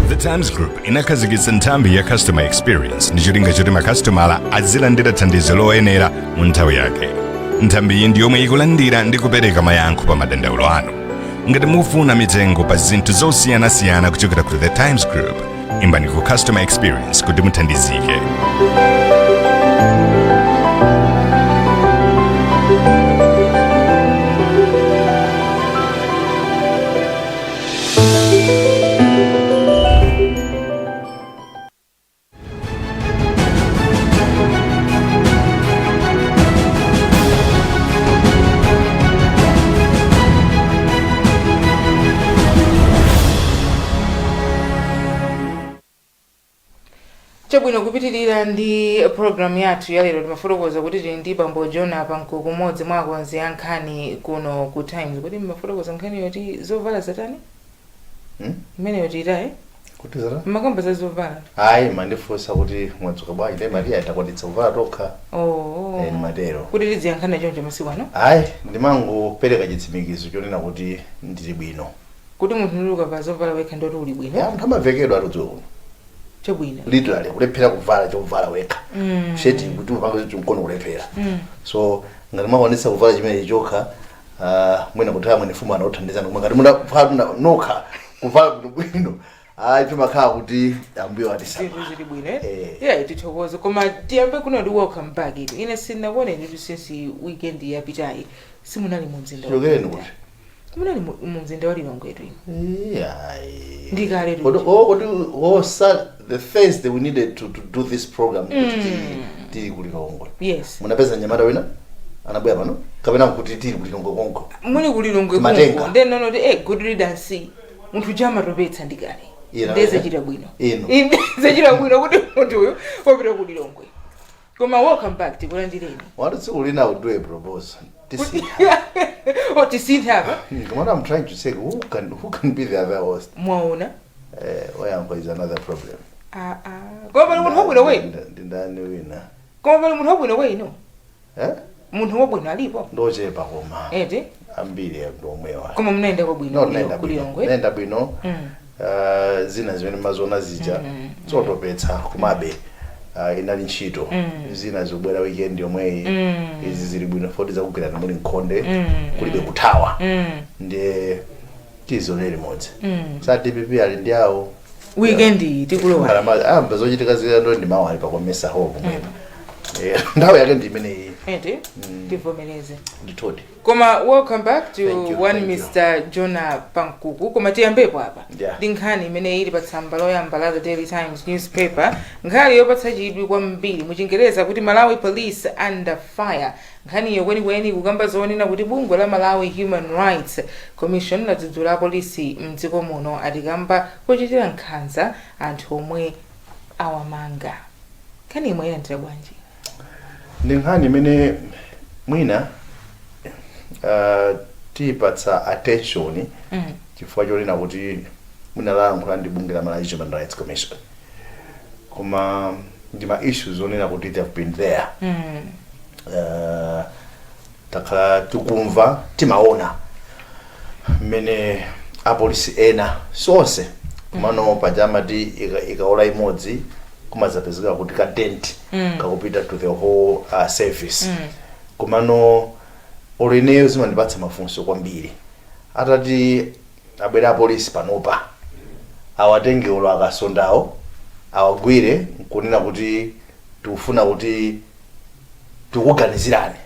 The Times Group inakhazikitsa nthambi ya customer experience ndi cholinga choti makasitomala azilandira thandizo loyenera mu nthawi yake. Nthambiyi ndi yomwe ikulandira ndi kupereka mayankho pa madandaulo anu. Ngati mufuna mitengo pa zinthu zosiyanasiyana kuchokera ku The Times Group, imbani ku customer experience kuti muthandizike. Chabwino, kupitirira ndi program yathu ya lero, timafotokoza kuti tili ndi bambo John Apankuku, umodzi mwa akonzi a nkhani kuno ku Times. Kuti mmafotokoza nkhani yoti zovala zatani? Imeneyo tiyitaye. Kuti zata? Mmakamba za zovala. Ayi, mandifunsa kuti mwadzuka bwanji, ndiye mati atakwanitsa kuvala tokha. Oh. Eh, ndimatero. Kuti tidziyankhana choncho masiku ano? Ayi, ndimangopereka chitsimikizo chonena kuti ndili bwino. Kuti munthu ndili ukavala zovala wekha ndoti uli bwino? Ya, munthu amavekedwa atudziwa kuno. Chabwino. Literally kulephera kuvala chovala wekha, sheti kuti upange chimkono kulephera. So ngati mwakwanitsa kuvala chimene chokha, mwina kuthawa mwene fumu anakuthandizani, koma ngati munavala nokha kuvala bwinobwino. Ayi, timakhala kuti Ambuye watisama. Zinthu zili bwino, eh? Yeah, tithokoze. Koma tiyambe kuno ndi welcome back ito. Ine sinakuoneni tu since weekend yapitayi. Simunali mu mzinda wa Chokereni Blantyre. kuti? Munali mu mzinda wa Lilongwe tu inu. Iyayi. Ndikale tu. Kodi oh, kodi oh, the Thursday we needed to do this program kuti tili ku Lilongwe. Yes. Munapeza nyamata wina anabwera pano kapena kuti tili ku Lilongwe konko? Muli ku Lilongwe Timatenga. konko. Then nono ti good riddance. Munthu chamatopetsa ndikale. Ino, Ndeze eh? chita bwino. Ino. Ndeze chita bwino kuti munthu uyu wapita ku Lilongwe. Koma welcome back, tikulandireni. Wati tsiku lina I will do a proposal. Tisintha. Oh, tisintha apa. What I'm trying to say, who can be the other host? Mwaona? Oyankho is another problem. Ah ah. Koma pali munthu wabwino kwenu. Ndindani wina? Koma pali munthu wabwino kwenu. Eh? Munthu wabwino alipo. Ndochepa koma. Eti? Ambiri ndomwewa. Koma munaenda kwabwino No, naenda ku bwino. Lilongwe. Naenda bwino. Zina zimene maziona zija zotopetsa, komabe inali ntchito. Zina zikubwera weekend yomweyi. Izi zili bwino foti zakugwirana muli nkhonde, kulibe kuthawa. Ndiye tizionere limodzi. Sa DPP ali ndi awo. Weekend iyi tikulowa. Amba zochitika zila ndo ndi mawu ali pakomesa ho pomwepa. Nthawi yake ndi imeneyi. Eti? Tivomereze. Ndithudi. Koma welcome back to Thank you, one thank you. Mr. Jonah Pankuku. Koma tiyambepo apa ndi nkhani imene ili pa tsamba loyamba la The Daily Times newspaper, nkhani yopatsa chidwi kwambiri, muchingereza kuti "Malawi Police Under Fire". Nkhaniyo kwenikweni kukamba zonena kuti bungwe la Malawi Human Rights Commission ladzudzula apolisi mdziko muno, atikamba kuchitira nkhanza anthu omwe awamanga. Nkhani imwe ilandira bwanji? Ndi nkhani imene mwina tiyipatsa attention chifukwa chonena kuti mwina lalankhula ndi bungwe la Malawi Human Rights Commission, koma ndi ma issues onena kuti they have been there. Takhala tikumva, timaona mmene apolisi ena, sonse komano paja amati ikaola imodzi kumadzapezeka kuti ka dent kakupita to the whole service. Komano olo ineyo zimandipatsa mafunso kwambiri atati abwera apolisi panopa, awatenge olo akasondawo, awagwire nkunena kuti tikufuna kuti tikuganizirani,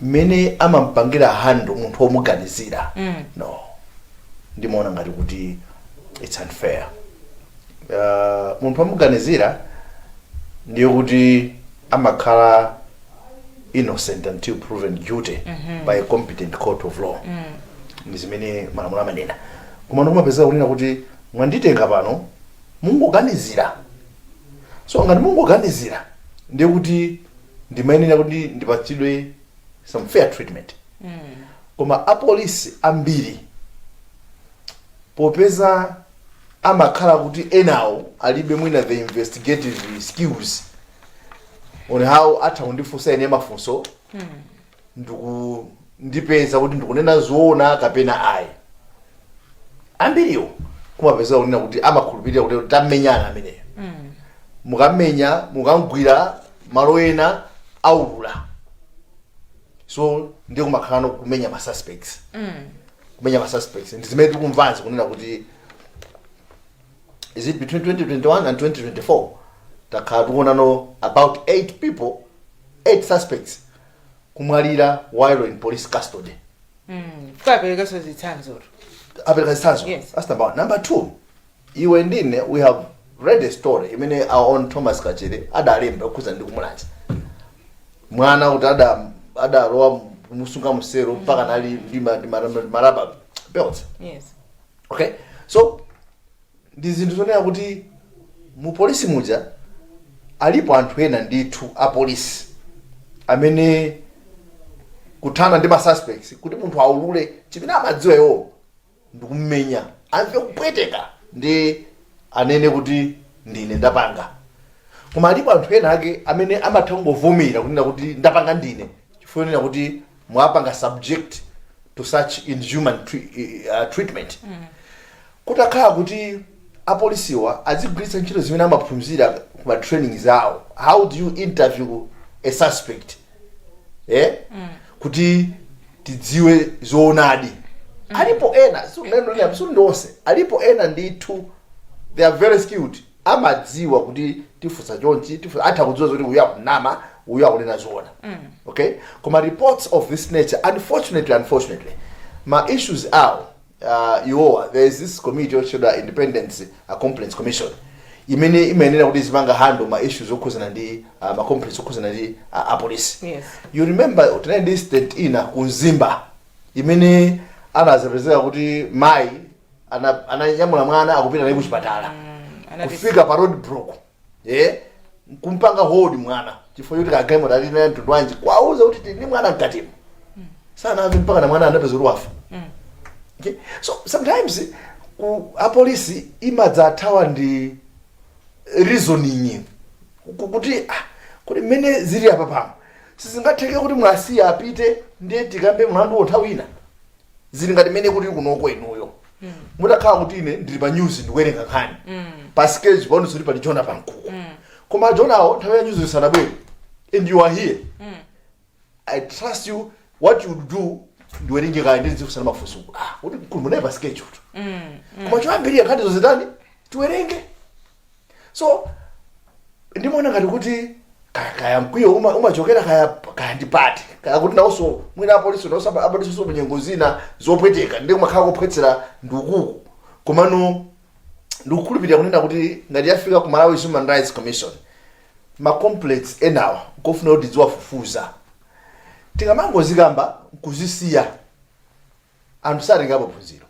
mmene amampangira handle munthu womuganizira. No, ndimaona ngati kuti it's unfair. Munthu womuganizira ndiye kuti amakhala innocent until proven guilty by a competent court of law. Ndi zimene malamulo amanena. Koma ndikumapezeka kunena kuti mwanditenga pano mungoganizira. So ngati mungoganizira, ndiye kuti ndimayenera kuti ndipatsidwe some fair treatment. Koma apolisi ambiri, popeza amakhala kuti enawo alibe mwina the investigative skills on how atha kundifunsa ine mafunso, ndipeza kuti ndikunena zoona kapena ayi, ambiriwo kumapeza kunena kuti amakhulupirira kuti tamenyana ameneyo, mukamenya, mukamgwira malo ena, aulula. So ndiye kumakhala no kumenya ma suspects. Kumenya ma suspects ndi zimene tikumvazi kunena kuti is it between 2021 and 2024 takhala tikuona no about 8 people, 8 suspects kumwalira while in police custody. Fukaperekanso zitsanzo. Apereka zitsanzo. Yes. That's number one. Number two, iwe ndine we have read a story imene our own Thomas Kachere adalemba kukhuza ndi kumulanja mwana kuti adalowa kumusunga musero mpaka nali ndi ma rubber belts. Okay, so ndi zinthu zonena kuti mu polisi muja alipo anthu ena ndithu apolisi amene kuthana ndi ma suspects, kuti munthu aulule chimene amadziwa iwo, ndikummenya amve kupweteka ndi anene kuti ndine ndapanga. Koma alipo anthu ena ake amene amatha kungovomera kunena kuti ndapanga ndine, chifukwa chonena kuti mwapanga subject to such inhuman treatment. Kutakhala kuti apolisiwa azigwiritsa ntchito zimene amaphunzira kuma training zawo, how do you interview a suspect, eh? Kuti tidziwe zoonadi. Alipo ena, ndi onse, alipo ena ndithu. They are very skilled, amadziwa kuti tifunsa chonchi, tifunsa, atha kudziwa zoti uyu akunama, uyu akunena zoona. Okay, koma reports of this nature, unfortunately, ma issues awo, iwowa, there is this committee yotchedwa Independence Complaints Commission imene imayenera kuti izipanga handle ma issues okhuzana ndi ma complaints okhuzana ndi apolisi. You remember tinali ndi incident ina ku Mzimba imene anazapezeka kuti mayi ananyamula mwana akupita naye kuchipatala, kufika pa road block, kumpanga hold mwana chifukwa choti kagalimoto ali naye mtundu wanji, kwauza kuti tili ndi mwana mkatimo, sanamve mpaka na mwana anapeza kuti wafa. Okay? So sometimes ku apolisi imadzathawa ndi reasoning kuti kuti mmene zili apa pano sizingatheke kuti mwasiya apite, ndiye tikambe mlandu nthawi ina. Zili ngati mmene kuti kunoko inuyo mutakhala kuti ine ndili pa news ndikuwerenga nkhani, pa schedule paonetsa kuti pali Jona Pankuku, koma Jonawo nthawi ya news isanabwere and you are here, I trust you, what you do, ndiwerenge kaya ndizikusana mafunso, kuti mkulu munayi pa schedule, koma choyambirira nkhani zozitani tiwerenge. So ndimaona ngati kuti kaya mkwiyo umachokera kaya ndipati, kaya kuti nawonso mwina apolisi nawonso abadiso munyengo zina zopweteka ndi kumakhala kophwetsera ndikuku. Komano ndikukhulupirira kunena kuti ngati yafika ku Malawi Human Rights Commission, ma complaints enawa nkofuna kuti tiziwafufuza. Tikamangozikamba nkuzisiya, anthu satengapo phunziro.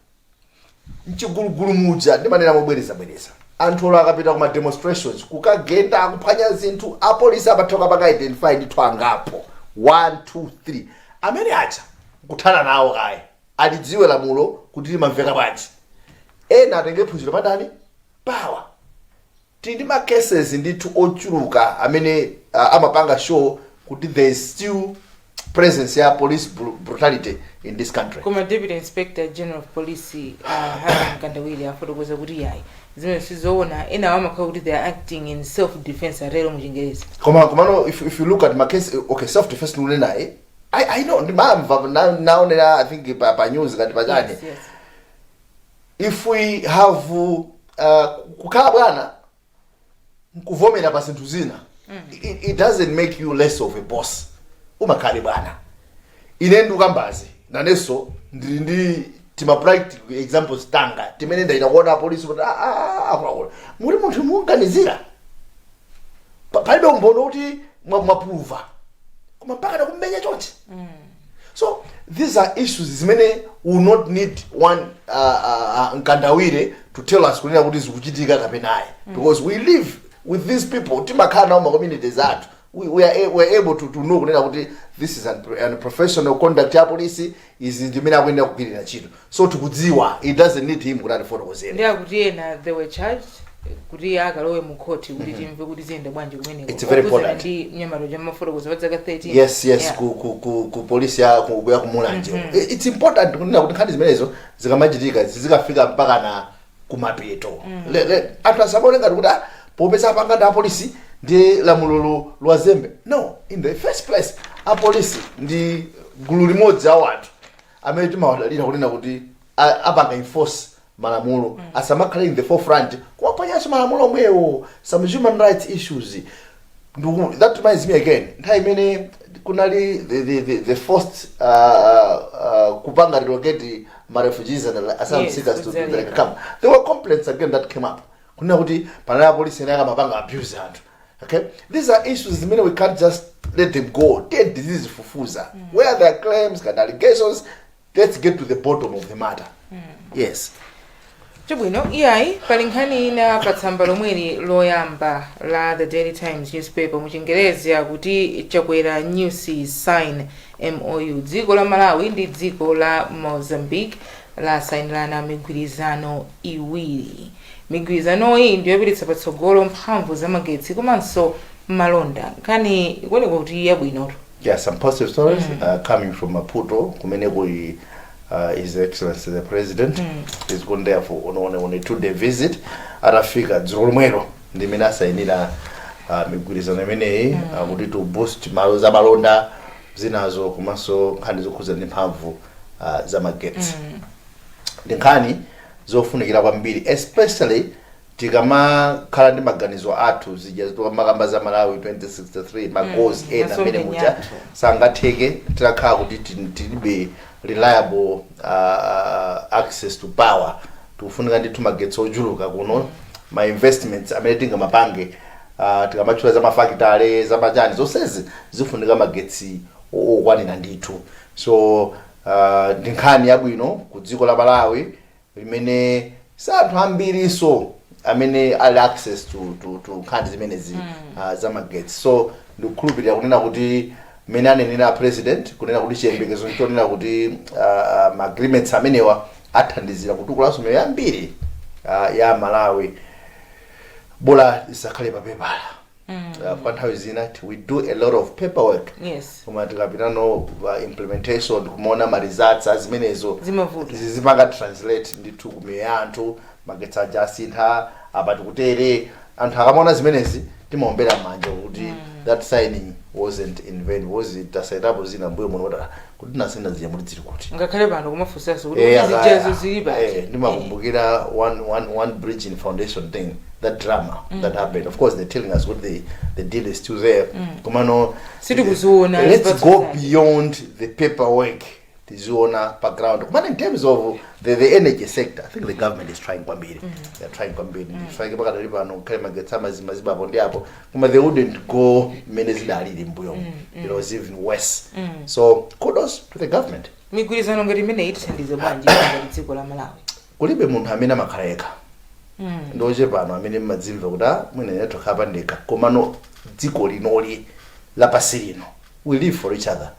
Mchigulugulu muja ndimanena mobwerezabwereza, anthu olo akapita kuma demonstrations kukagenda, akuphwanya zinthu, apolisi amatha paka identify ndithu angapo, 1 2 3, amene aja kuthana nawo kaye, alidziwe lamulo kuti limamveka bwanji, ena atenge phunziro padani pawa. Tili ndi ma cases ndithu ochuluka amene amapanga show kuti there is still presence ya police brutality in this country. Koma Deputy Inspector General of Police Harry Mkandawire afotokoza kuti yayi, zimene sizoona, ena amakhala kuti they are acting in self defense, atero mu Chingerezi. Koma komano if you look at my case, okay, self defense nunenaye, I know ndimamva naonera, I think pa news kati pachani. Yes. If we have kukhala bwana nkuvomera pa zinthu zina, it doesn't make you less of a boss, umakhale bwana. Ine ndikukambazi, nanenso ndili ndi tima practical examples tanga timene ndayita kuona apolisi kuti ah, ah, ah, akuluakulu, muti munthu mukuganizira, palibe umbono kuti mwaprova, koma mpaka nakummenya chonchi. So these are issues zimene will not need one Mkandawire to tell us kunena kuti zikuchitika kapena ayi, because we live with these people, timakhala nawo ma communities athu. We are able to know kunena kuti this is an professional conduct ya polisi, izi ndimene akuyenera kugwirira ntchito. So tikudziwa, it doesn't need him kuti atifotokozere. Ndi akuti ena they were charged kuti akalowe mu khoti kuti timve kuti ziyenda bwanji kumeneko. It's very Okhudzana important. ndi mnyamata uja mafotokoza pa zaka 13. Yes. Ku polisi ya kumulanje. It's important kunena kuti nkhani zimenezo zikamachitika zikafika mpaka na kumapeto. Anthu asamaone ngati kuti popeza apanga ndi apolisi ndi lamulo lwazembe. No, in the first place apolisi ndi gulu limodzi a anthu amene timawadalira kunena kuti apanga enforce malamulo. Asamakhale in the forefront kuwaphwanyanso malamulo omwewo. Some human rights issues. That reminds me again, nthawi imene kunali the first kupanga relocate ma refugees and asylum seekers to the camp, there were complaints again that came up kunena kuti panali apolisi ena akamapanga abuse anthu. Okay, these are issues zimene we can't just let them go. Tiye tizizifufuza. Where there are claims and allegations, let's get to the bottom of the matter. Yes. Chabwino, iyayi, pali nkhani ina pa tsamba lomweli loyamba la The Daily Times newspaper. Mu Chingerezi akuti Chakwera Nyusi sign MOU. Dziko la Malawi ndi dziko la Mozambique lasayinirana migwirizano iwiri. Migwirizanoyi ndiyopititsa patsogolo mphamvu zamagetsi komanso malonda. Nkhani ikuoneka kuti yabwinotu. Yeah, some positive stories coming from Maputo, kumene kuli His Excellency the President is going there for on a 2-day visit. Atafika dzulo lomwelo ndimene asayinira migwirizano imeneyi kuti to boost malo za malonda zinazo komanso nkhani zokhuza ndi mphamvu za magetsi. Ndi nkhani zofunikira kwambiri, especially Tikamakhala ndi maganizo athu, zija tikamakamba za Malawi 2063, ma goals ena amene masomphenya muja athu. Sangatheke titakhala kuti tilibe reliable access to power. Tikufunika ndithu magetsi ochuluka kuno. Ma investments amene tingamapange, tikamatchula za mafakitale, za machani, zonsezi zifunika magetsi okwanira ndithu. So ndi nkhani yabwino ku dziko la Malawi limene si anthu ambiriso amene ali access to nkhani zimenezi za magetsi. So ndikukhulupirira kunena kuti mmene anenera President kunena kuti chiyembekezo nchonena kuti ma agreements amenewa athandizira kutukulanso miyoyo yambiri ya Malawi. Bola isakhale papepala. Kwa nthawi zina we do a lot of paperwork, koma tikapitano implementation, kumaona ma results azimenezo, zimavuta. Zipanga translate ndithu kumiyoyo ya anthu. Magetsi aja asintha apa, tikutere. Anthu akamaona zimenezi timaombera manja kuti that signing wasn't in vain, was it? Tasainapo zina mbuyo muno kuti tinasayina zija muti zili kuti? Ngakhale pano kumafunsanso kuti kuti zijazo zili pati? Ndimakumbukira one bridge in foundation thing, that drama that happened. Of course they're telling us what the deal is still there, komano Sitikuziona let's zipatso go zake. Beyond the paperwork, tiziona pa ground. Komano in terms of the energy sector, I think the government is trying kwambiri. They're trying kwambiri. Trying pakadali pano kukhale magetsi amazimaziba apo ndi apo, koma they wouldn't go mmene zidalili mbuyo. It was even worse. So kudos to the government. Migwirizano ngati imeneyi itithandize bwanji ngati dziko la Malawi? Kulibe munthu amene amakhala yekha. Ndoche pano amene mmadzimva kuti, ah, mwina ine tokhala pandekha, komano dziko linoli lapasi lino, we live for each other.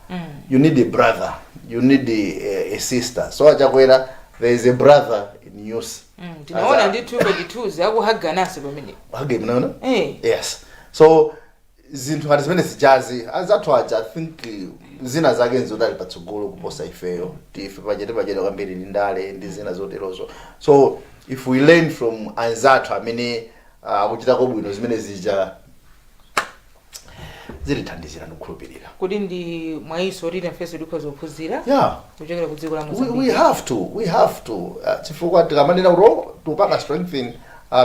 You need a brother, you need a sister. So aChakwera, there is a brother in use. Tinaona ndithu pachithunzi akuhaganaso pamene. Hage mnaona? Eh. Yes, so zinthu ngati zimene zijazi, anzathu aja, I think zina zake nzodali patsogolo kuposa ifeyo. Tife pachete pachete kwambiri ndi ndale ndi zina zoterozo. So if we learn from anzathu amene akuchitako bwino, zimene zija zitithandizira, ndikukhulupirira. Kuti ndi mwayiso kuti nafenso tikhoza kuphunzira kuchokera ku dziko la Mozambique. We have to chifukwa tikamanena kuti, oh, tikupanga strengthen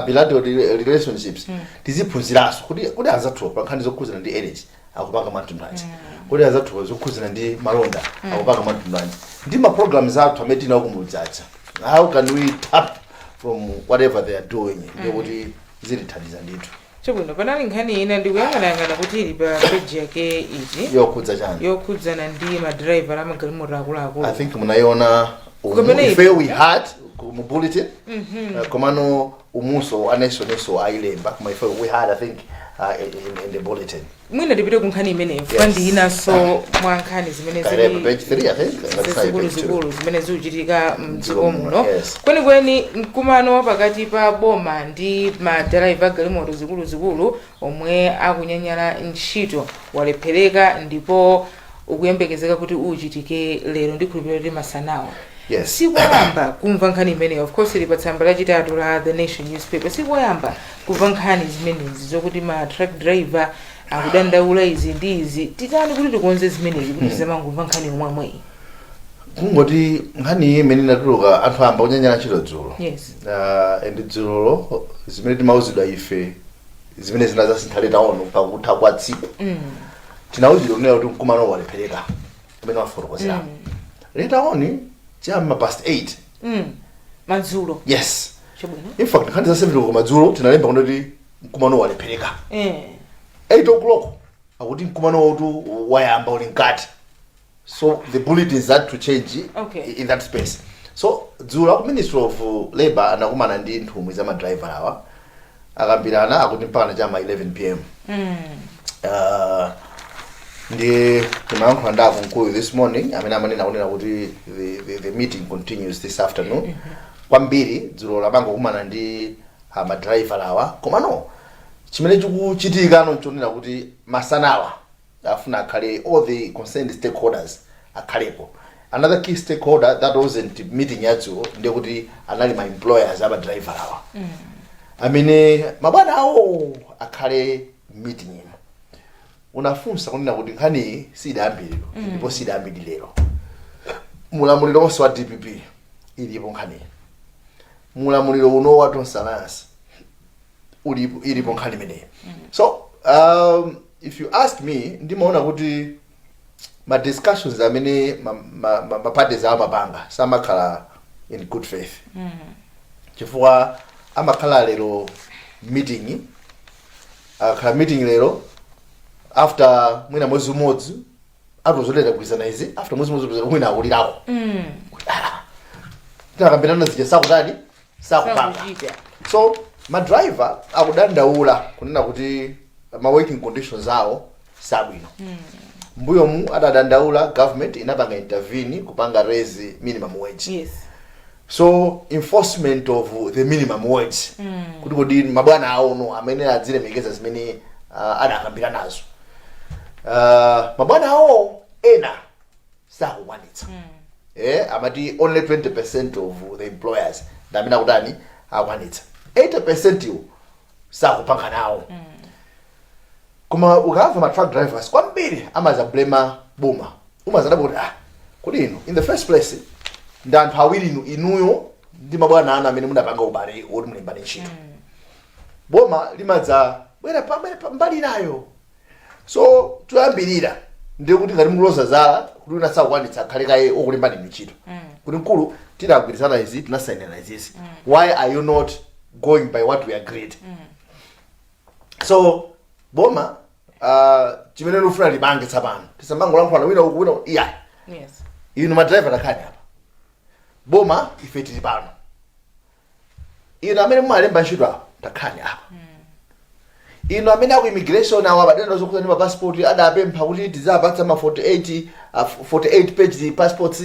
bilateral relationships, tiziphunziranso kuti anzathu pa nkhani zokhuzana ndi energy akupanga mwamtundu anji, kuti anzathu zokhuzana ndi malonda akupanga mwamtundu anji, ndi ma programs athu amene tinawo kumudzacha, how can we tap from whatever they are doing? Ndikuti zitithandiza ndithu. Chabwino, panali nkhani ina ndikuyang'anayang'ana kuti ili pa page yake iti. Yokhudza chani? Yokhudzana ndi madraiva amagalimoto akuluakulu. I think munayiona Kumene ife we had mu bulletin. Komano umuso anesonso ayilemba, koma ife we had, I think, in the bulletin. Mwina tipite ku nkhani imeneyo. Yes. Ndi inanso mwa nkhani zimene Kale zili page 3, I think. That's page 2. zikuluzikulu zimene zikuchitika mdziko muno. Kwenikweni mkumano wa pakati pa boma ndi madraiva agalimoto zikuluzikulu omwe akunyanyala ntchito walephereka, ndipo ukuyembekezeka kuti uchitike lero, ndikhulupirira kuti masanawa. Sikoyamba kumva nkhani imeneyo. Of course ili pa tsamba lachitatu la The Nation newspaper. Sikoyamba kumva nkhani zimenezi zokuti ma truck driver akudandaula izi ndi izi. Titani kuti tikonze zimenezi kuti tizamangomva nkhani yomwemweyi? Kungoti nkhani iyi imene inatuluka, anthu amba kunyanyala ntchito dzulo. And dzulolo zimene timauzidwa ife, zimene zina zasintha later on pakutha kwa tsiku, tinauzidwa kunena kuti mkumano walephereka umene wafotokozera. Later on chamma past 8 Madzulo. Yes. Chabwino. In fact nkhani za 7 madzulo tinalemba kunoti mkumano walephereka. 8 o'clock akuti mkumano wotu wayamba, uli mkati. So the bulletins had to change in that space. So dzulo aku Ministry of Labor anakumana ndi nthumwi za madriver awa, akambirana akuti mpaka chama 11 p.m. Ndi timayankhula ndi akunkuyu this morning amene amanena kunena kuti the meeting continues this afternoon. Kwambiri dzulo lamangokumana ndi madriver awa, komano chimene chikuchitika no nchonena kuti masanawa afuna akhale all the concerned stakeholders akhalepo. Another key stakeholder that wasn't meeting yadzulo ndekuti anali ma employers amadriver awa, amene mabwana awo akhale meeting ino. Unafunsa kunena kuti nkhaniyi sidayambiriro, ndipo sidayambiri lero. Mulamuliro wonse wa DPP ilipo nkhaniyi, mulamuliro uno wa Tonse Alliance. Ulipo, ilipo nkhani imeneyi. So if you ask me, ndimaona kuti ma discussions amene ma parties amapanga samakhala in good faith, chifukwa amakhala lero meeting, akakhala meeting lero, after mwina mwezi umodzi atozolera kugwirizana izi, after mwezi umodzi mwina akulirako, tinakambirana zija sakutani, sakupanga. Sakuchita. So madriver akudandaula kunena kuti ma working conditions awo sabwino. Mbuyomu adadandaula, government inapanga intervene kupanga raise minimum wage. So enforcement of the minimum wage, kuti kodi mabwana awono amene adzilemekeza zimene adakambira nazo, mabwana awo ena sakukwanitsa. Amati only 20% of the employers ndi amene akutani, akwanitsa. 80% iwo sakupanga nawo. Koma ukamva ma truck drivers kwambiri amazablema boma, umazadabwa kuti, ah, kodi inu in the first place ndi anthu awiri inu, inuyo ndi mabwana anu amene munapanga ubale woti mulembane ntchito. Boma limadza bwera pa mbali inayo. So choyambirira ndiye kuti ngati mukuloza zala kuti wina sakukwanitsa, akhale kaye okulimbani ntchito, kuti mkulu, tinagwirizana izi, tinasayinira izizi, why are you not going by what we agreed? So boma, chimene lufuna lipange tsapano, tisamangolankhulana wina uku, wina uku, iya. Inu madriver takhani apa, boma ife tili pano, inu amene mumalemba ntchito apa takhani apa, inu amene aku immigration awo amadenda zokhuza ndi mapassport adapempha kuti tizapatsa ma 48 page passports,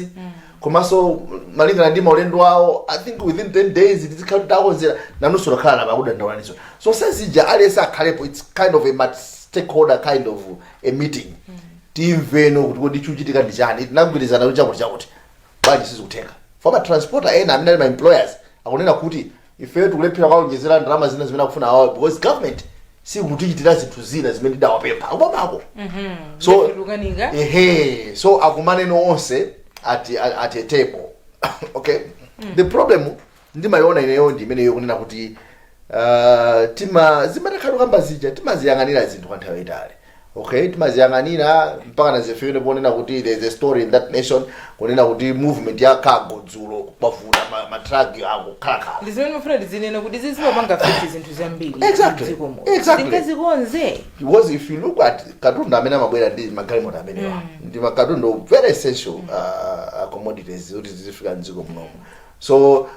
komanso malingana ndi maulendo awo, I think within 10 days tizikhala takonzera, nanunso takhala napa akudandaulaniso. So sezija aliyense akhalepo, it's kind of a multi stakeholder kind of a meeting, timveno kuti kodi chikuchitika ndi chani, tinagwirizana kuti chakuti chakuti, bwanji sizikutheka? For ma transporter ena amene ali ma employers akunena kuti ifeyo tikulephera kuonjezera ndalama zina zimene akufuna awawo because government sikutichitira zinthu zina zimene tidawapempha akubomako. Tukanika. Ehe, so akumaneno onse at a table, okay? The problem ndimayiona ineyo ndi imeneyo, kunena kuti tima zimatakhala kamba zija timaziyang'anira zinthu kwa nthawi yayitali, okay? Timaziyang'anira mpaka nazifike ponena kuti there is a story in that nation kunena kuti movement ya cargo dzulo kwavuta, ma truck akukhalakhala. Ndi zimene mafuna tizinena kuti zizimapanga affect zinthu zambiri mdziko muno. Tingazikonze. Because if you look at katundu amene amabwera ndi magalimoto amenewa, ndi makatundu very essential commodities kuti zizifika mdziko munomu. So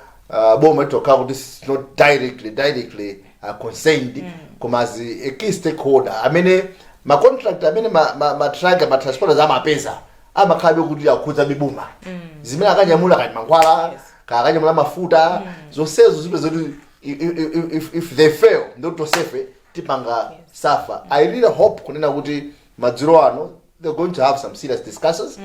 boma litokhala kuti it's not directly concerned, koma as a key stakeholder amene ma contract amene ma truck, ma transporters amapeza amakhalabe kuti akhudza boma, zimene akanyamula kani mankhwala, kakanyamula mafuta, zonsezo zipeza kuti if they fail, ndikuti tonsefe tipanga suffer. I really hope kunena kuti madzulo ano they're going to have some serious discussions,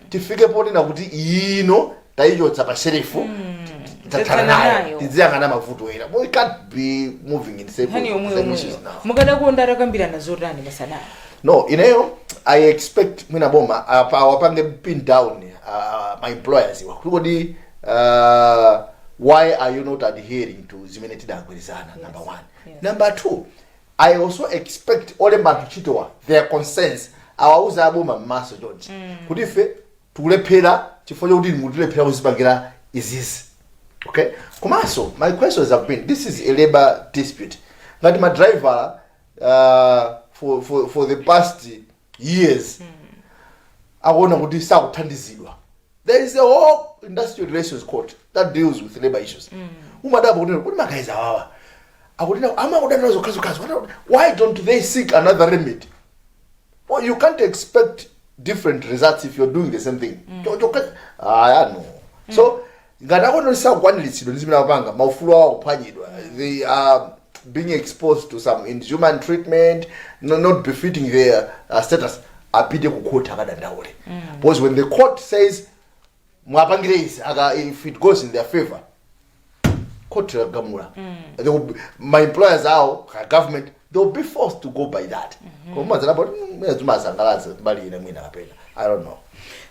tifike ponena kuti ino tayichotsa pa shelf, tathana Tathana nayo, nayo. tiziyang'ana mavuto ena. We can't be moving in same, Nkhani yomwe same issues yomweyo now. Mukadakonda atakambirana zotani masana? No, ineyo I expect mwina boma apa awapange pin down my employers iwa kuti kodi why are you not adhering to zimene tidagwirizana, number one. Number two, I also expect olemba anthu ntchitowa their concerns awauza aboma m'maso chonchi kuti ife tikulephera chifukwa chokuti mutilephera kuzipangira izizi, okay? Komanso my questions have been, this is a labor dispute. Ngati ma driver for the past years akuona kuti sakuthandizidwa, there is a whole industrial relations court that deals with labor issues. Umadabwa kuti ma guys awawa akutina amakudanira zokhazokhazo, why don't they seek another remedy? Well, you can't expect different results if you're doing the same thing. Ah, no. So ngati akuona kuti sakukwaniritsidwa ndi zimene akupanga, maufulu awo akuphwanyidwa, they are being exposed to some inhuman treatment, no, not befitting their status, apite ku court akadandaule, because when the court says mwapangire izi, aka if it goes in their favor, court yagamula, they will be, my employers awo ka government, they will be forced to go by that. Koma mazanapo mwina zimasangalatsa mbali ine, mwina kapena I don't know.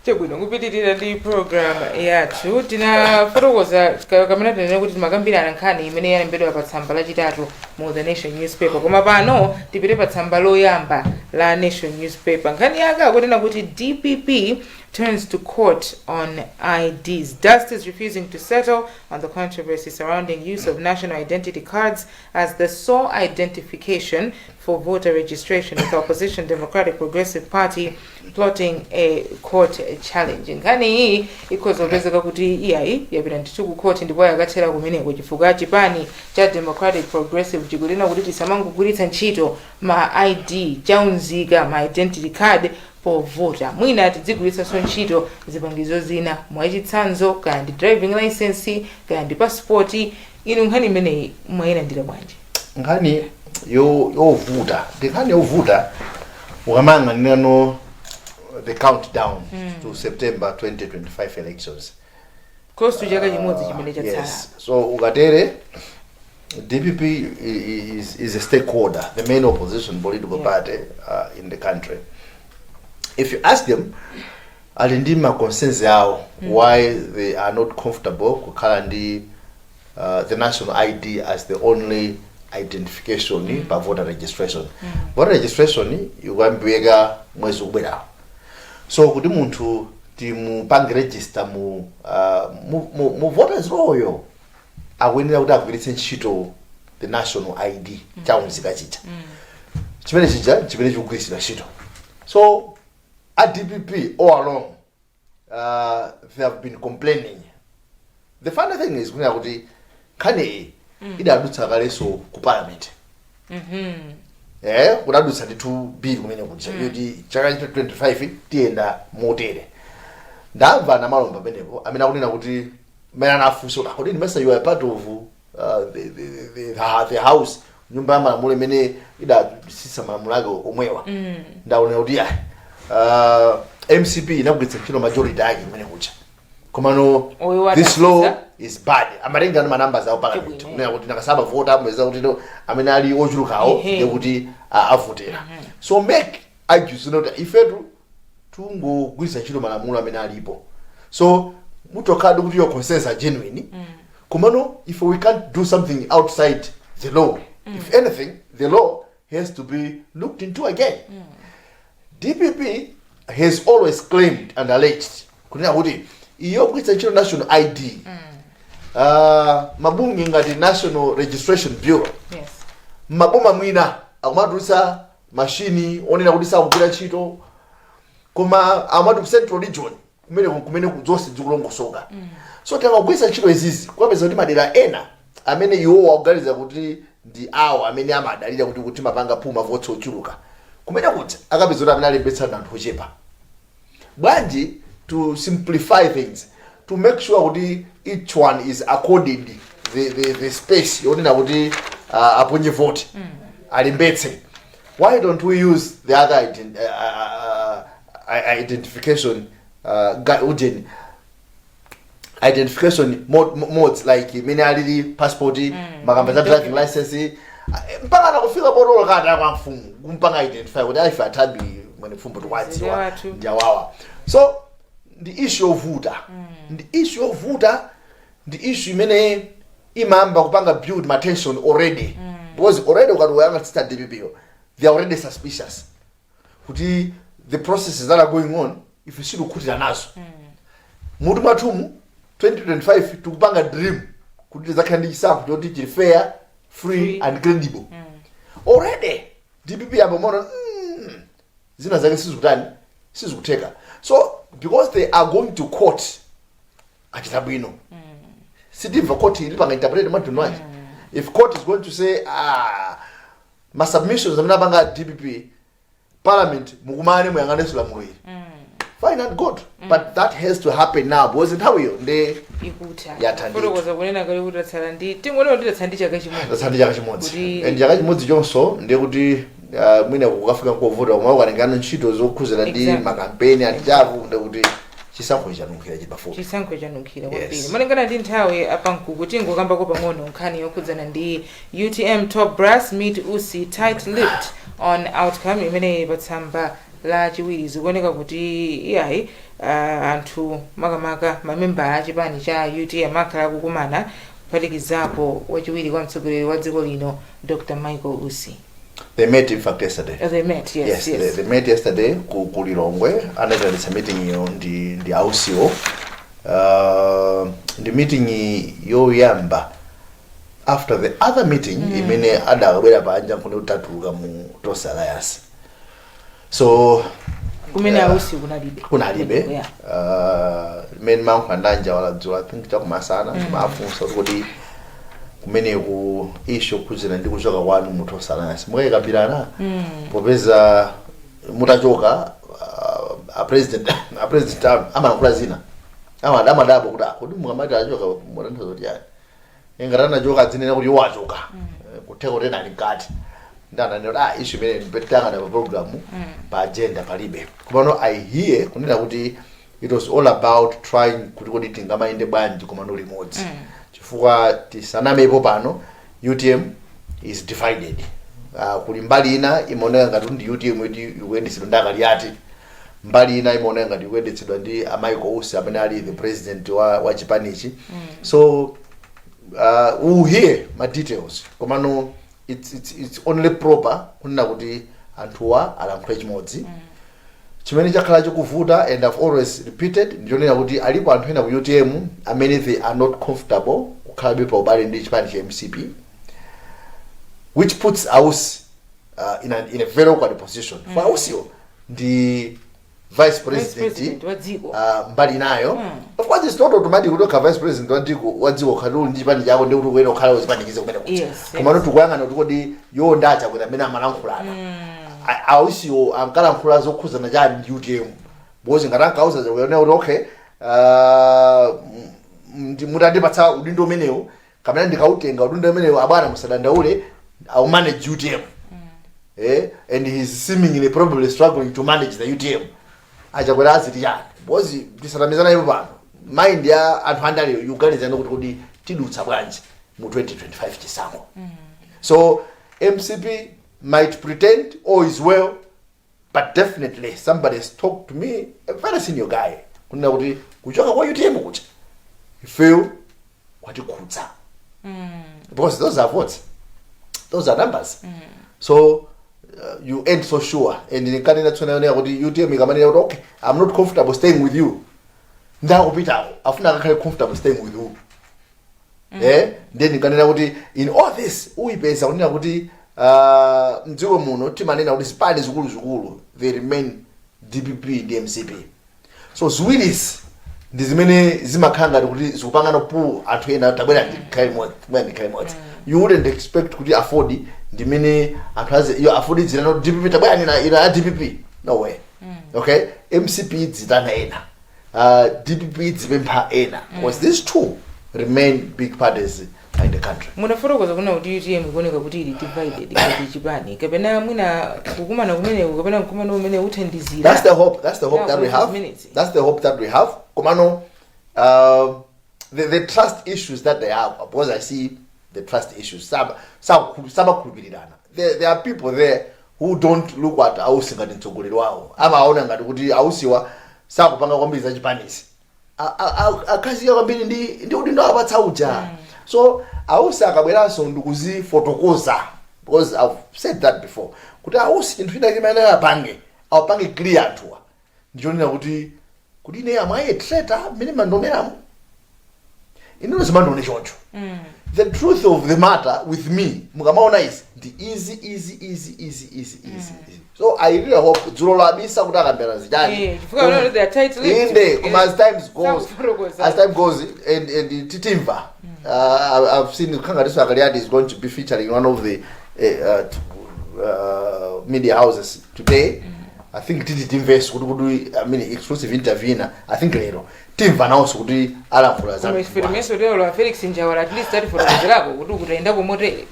Chabwino, kupitirira ndi program yathu, tinafotokoza kamene tinene kuti timakambirana nkhani imene yalembedwa pa tsamba lachitatu mu The Nation newspaper, koma pano tipite pa tsamba loyamba la Nation newspaper. Nkhani yake akunena kuti DPP turns to court on IDs. Dust is refusing to settle on the controversy surrounding use of national identity cards as the sole identification for voter registration, with opposition Democratic Progressive Party plotting a court challenge. Nkhani iyi ikhoza kupezeka kuti iyayi, yapita ndithu ku court ndipo yakathera kumeneko, chifukwa chipani cha Democratic Progressive chikunena kuti tisamangogwiritsa ntchito ma ID chaunzika, ma identity card, povota. Mwina tidzigwiritsanso ntchito zipangizo zina, mwachitsanzo kaya ndi driving license, kaya ndi passport. Inu nkhani imeneyi mwayilandira bwanji? Nkhani yovuta, ndi nkhani yovuta ukamayang'anirano the countdown to September 2025 elections. Close to chaka chimodzi chimene chatsala. Yes, so ukatere DPP is a stakeholder, the main opposition political party in the country. If you ask them, ali ndi ma concerns awo why they are not comfortable kukhala ndi the national ID as the only identification pa voter registration. Voter registration ikuyambika mwezi ukubwerawo, so kuti munthu timupange register mu voters roll, akuyenera kuti agwiritse ntchito the national ID chaunzika chija, chimene chija chimene chikugwiritsidwa ntchito. So a DPP all along they have been complaining. The funny thing is kunena kuti nkhani iyi idadutsa kalenso ku parliament. Kudadutsa ndithu bill kumene kuja yoti chaka cha 25 tiyenda motere. Ndamva Namalomba pamenepo amene akunena kuti mmene anafunsa kuti, "Kodi mesa you are part of the house, nyumba ya malamulo imene idasisa malamulo ake omwewa?" Ndaonera kuti ayi, MCP inagwiritsa ntchito majority ake kumene kuja, komano Oyo this law wadasisa. is bad. Amatenga ma numbers awo parliament kunena kuti nakasaba vota amweza kuti no, amene ali ochulukawo ndiye kuti avotera. So MEC argues kuti ifetu tungogwiritsa ntchito malamulo amene alipo, so mutokhala kuti your concerns are genuine, komano if we can't do something outside the law, if anything the law has to be looked into again. DPP has always claimed and alleged kunena kuti iyo kugwiritsa ntchito national ID, mabungwe ngati National Registration Bureau maboma mwina akumatulutsa mashini onena kuti sakugwira ntchito, koma amati ku Central Region kumene zonse zikulongosoka. So takagwiritsa ntchito izizi, kukapeza kuti madera ena amene iwowo akuganiza kuti ndi awo amene amadalira kuti mapanga puma votes ochuluka, kumene kuti akapeza kuti amene alembetsa ndi anthu ochepa. Bwanji to simplify things, to make sure kuti each one is accorded the space yonena kuti aponye vote, alembetse, why don't we use the other identification ujeni identification modes like imene alili passport, makamba za driving license, mpaka nakufika potolo kata kwa mfumu kumpanga identify kuti aife athabi mwene mfumbo tikwadziwa Wathu. Ndi awawa. So ndi issue yovuta, ndi issue yovuta, ndi issue imene imayamba kupanga build ma tension already, because already ukati uyang'atsitsa DPP yo, they are already suspicious kuti the processes that are going on, ife sitikukhutira nazo. Mutu mwathumu 2025 tikupanga dream kuti tizakhale ndi chisankho choti chili fair, free and credible. Already DPP yamba maona zina zake sizikutani, sizikutheka. So because they are going to court, achita bwino. Sitimva court ilipanga interpret mtundu wanji. If court is going to say, ah, ma submissions amene apanga DPP, parliament mukumane muyang'anenso lamulo ili, fine and good, but that has to happen now because nthawiyo ndi Ikutha. Yatha ndithu. Fotokoza kunena kale kuti tatsala ndi, tingoona kuti tatsala ndi chaka chimodzi. Tatsala ndi chaka chimodzi. Kuti And chaka chimodzi chonso ndiye kuti mwina kukafika nkovuta, koma ukalengana ntchito zokhuzana ndi makampeni andichavu, ndiye kuti chisankho chanunkhira chili pafupi. Chisankho chanunkhira Yes. kwambiri. Malingana ndi nthawi apankuku, tingokambako pang'ono nkhani yokhudzana ndi UTM top brass meet Usi tight lipped on outcome, imene pa tsamba Lachiwiri zikuoneka kuti iyayi, anthu makamaka mamembala a chipani cha UTM akhala akukumana, kuphatikizapo wachiwiri kwa mtsogoleri wa dziko lino Dr Michael Usi. They met in fact yesterday. They met, yes. Yes, they met yesterday ku Lilongwe. Anaitanitsa meeting iyo ndi a Usiwo. Ndi meeting yoyamba after the other meeting imene adakabwera panja nkunena kuti tatuluka mu Tonse Alliance. So kumene a Usi kunalibe. Kunalibe. Imene mankho andanja waladzulo, I think chakumasana, mafunsa kuti kodi kumeneku issue kukhudzana ndi kuchoka kwanu mu Tonse Alliance mukayikambirana, popeza mutachoka a president amalankhula zina, amadabwa kuti, "Ah, kodi mukamati achoka mutanthauza kuti yani? Ngati anachoka adzinena kuti iwo achoka." Kutheka kuti ena ali mkati ndananena kuti ah, issue imene tangana pa program, pa agenda palibe. Komano I hear kunena kuti it was all about trying kuti kodi tingamayende bwanji komano limodzi, chifukwa tisanamepo pano UTM is divided. Kuli mbali ina imaoneka ngati ndi UTM yoti ikuyendetsedwa ndi a Kaliati, mbali ina imaoneka ngati ikuyendetsedwa ndi a Michael Usi amene ali the president wa chipanichi. So we'll hear ma details, komano it's only proper kunena kuti anthuwa alankhule chimodzi. Chimene chakhala chikuvuta, and I've always repeated, ndichonena kuti alipo anthu ena ku UTM amene they are not comfortable kukhalabe pa ubale ndi chipani cha MCP, which puts a Usi in a very awkward position. For a Usiwo ndi vice president, president wa dziko. Mbali nayo, of course it's not automatic kuti ukhala vice president wa dziko khali uli ndi chipani chako ndi kuti ukuyenda kukhala uzipanikize kumene kuja. Komano tikuyang'ana kuti kodi iwo ndi a Chakwera amene amalankhulana, a Usiwo ankalankhula zokhuzana chani ndi UTM? Because ngati ankauza Chakwera kuti okay, mutandipatsa udindo umenewu kapena ndikautenga udindo umenewu, abwana musadandaule, I'll manage UTM, and he's seemingly probably struggling to manage the UTM, a Chakwera aziti chani? Because tisanamizana ipo pano, mind ya anthu andaleyo ikuganizana kuti kodi tidutsa bwanji mu 2025 chisankho. So MCP might pretend all is well, but definitely somebody has talked to me, a very senior guy, kunena kuti kuchoka kwa UTM kucha ifeyo kwatikhudza, because those are votes, those are numbers. So you ain't so sure. And nkanena tsonayonera kuti UTM ikamanena kuti okay, I'm not comfortable staying with you, ndakupitako afuna akakhale comfortable staying with you, eh? Then nkanena kuti in all this uyipeza kunena kuti mdziko muno timanena kuti zipani zikuluzikulu they remain DPP ndi MCP. So ziwirizi ndi zimene zimakhala ngati kuti zikupangana pull anthu ena, tabwera ndikhale limodzi, tabwera ndikhale limodzi. You wouldn't expect kuti AFORD ndimene anthu azi iyo AFORD dzitana DPP, tabwera nina ina ya DPP, no way. Okay, MCP dzitana ena, DPP dzipempha ena, because these two remain big parties in the country. Munafotokoza kuna kuti UTM ikuoneka kuti ili divided ngati chipani, kapena mwina kukumana kumeneku kapena mkumano umene uthandizira. That's the hope, that's the hope that we have. Minutes. That's the hope that we have. Komano the trust issues that they have, because I see the trust issues, samakhulupirirana. There are people there who don't look at a Usi ngati mtsogoleri wawo, amaona ngati kuti a Usiwa sakupanga kwambiri za chipanisi, akhazika kwambiri ndi udindo apatsa uja. So a Usi akabweranso ndikuzifotokoza, because I've said that before kuti a Usi chinthu china chimene apange, apange clear anthuwa, ndichonena kuti ine am I a traitor mmene mandioneramo ineno zimandione choncho. The truth of the matter with me, mukamaona izi ndi easy, easy, easy, easy, easy, easy, easy. So I really hope dzulo labisa kuti akambera zichani. Chifukwa unaona they are tight-lipped. Inde, koma as times goes, Sakufotokoza. as time goes and titimva. I've seen Kangatiso a Kaliati is going to be featuring one of the media houses today. I think titi timveso kuti I mean exclusive interview ina, I think lero timva nawonso kuti alankhula za Koma ife timenso lero la Felix Njawala at least atifotokozerako kuti ukutayendako motere.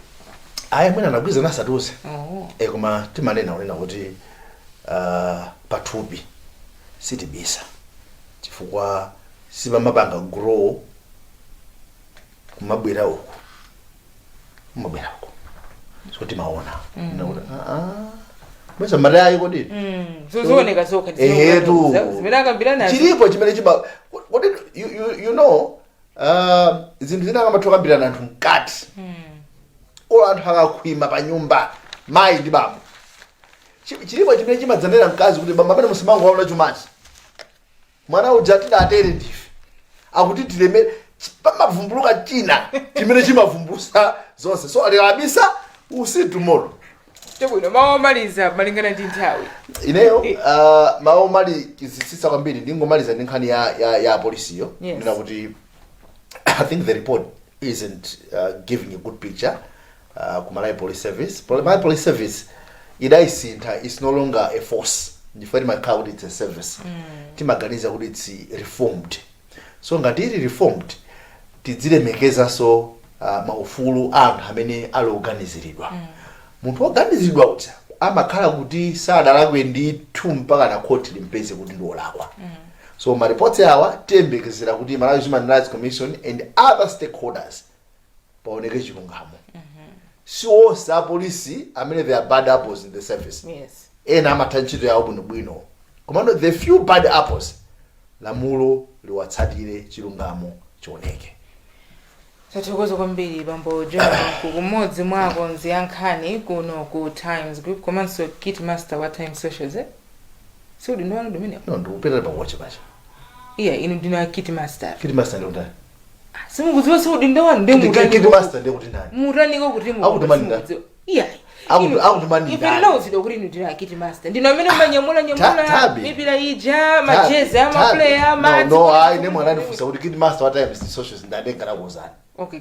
Ayi, mwina anagwiza nasatuze. Oh. Koma timanena kunena kuti pathupi sitibisa, chifukwa sipamapanga grow kumabwera uku, kumabwera uku, so timaona kuti ah, Mesa madayi kodi? Zozioneka zokha. Ehetu. Zimene akambirana. Chilipo chimene chima kodi you know, zinthu zina akamatha kukambirana anthu mkati, olo anthu akakhwima pa nyumba, mayi ndi bambo, chilipo chimene chimadzanera mkazi kuti bambo amene musamangowaona chumachi, mwana uja tidatere ndife akuti tileme, pamavumbuluka china chimene chimavumbulusa zonse. So alikabisa, we'll see tomorrow. Chabwino, mawu omaliza malingana ndi nthawi. Ineyo mawu omalizitsitsa kwambiri, ndingomaliza ndi nkhani ya apolisiyo. Ndina kuti I think the report isn't giving a good picture ku Malawi Police Service. Malawi Police Service idayisintha, is no longer a force, ndifuna timakhala kuti it's a service. Timaganiza kuti it's reformed, so ngati ili reformed, tidzilemekezanso maufulu a anthu amene ali oganiziridwa. Munthu woganiziridwa uja amakhala kuti sadalakwe ndithu mpaka na khoti limpeze kuti ndi wolakwa. So ma reports awa tiyembekezera kuti Malawi Human Rights Commission and other stakeholders paoneke chilungamo. Si onse apolisi amene they are bad apples in the service. Ena amatha ntchito yawo bwinobwino, komano the few bad apples, lamulo liwatsatire, chilungamo chioneke. Tathokoza kwambiri bambo John Mkuku, mmodzi mwa akonzi a nkhani kuno ku Times Group komanso kit master wa Times Socials, eh? Siudi ndiwanu ndimenewo? No, ndikupita pakuwache pacha. Iya, inu ndinu a kit master. Kit master ndi ndani? Simukudziwa? Siudi ndewanu ndi Kit master ndi kuti ndani? Mutaniko kuti Akuti mani ndani? simukudziwa? Iya. Akuti mani Ife ndani? ndinawuzidwa kuti inu ndinu a kit master, ndinu amene mumanyamula nyamula Tabi. mipira ija, majezi ama player, No, no, ayi, nemwe anandifunsa kuti kit master wa Times Socials ndani, nganakuwuzani. Okay.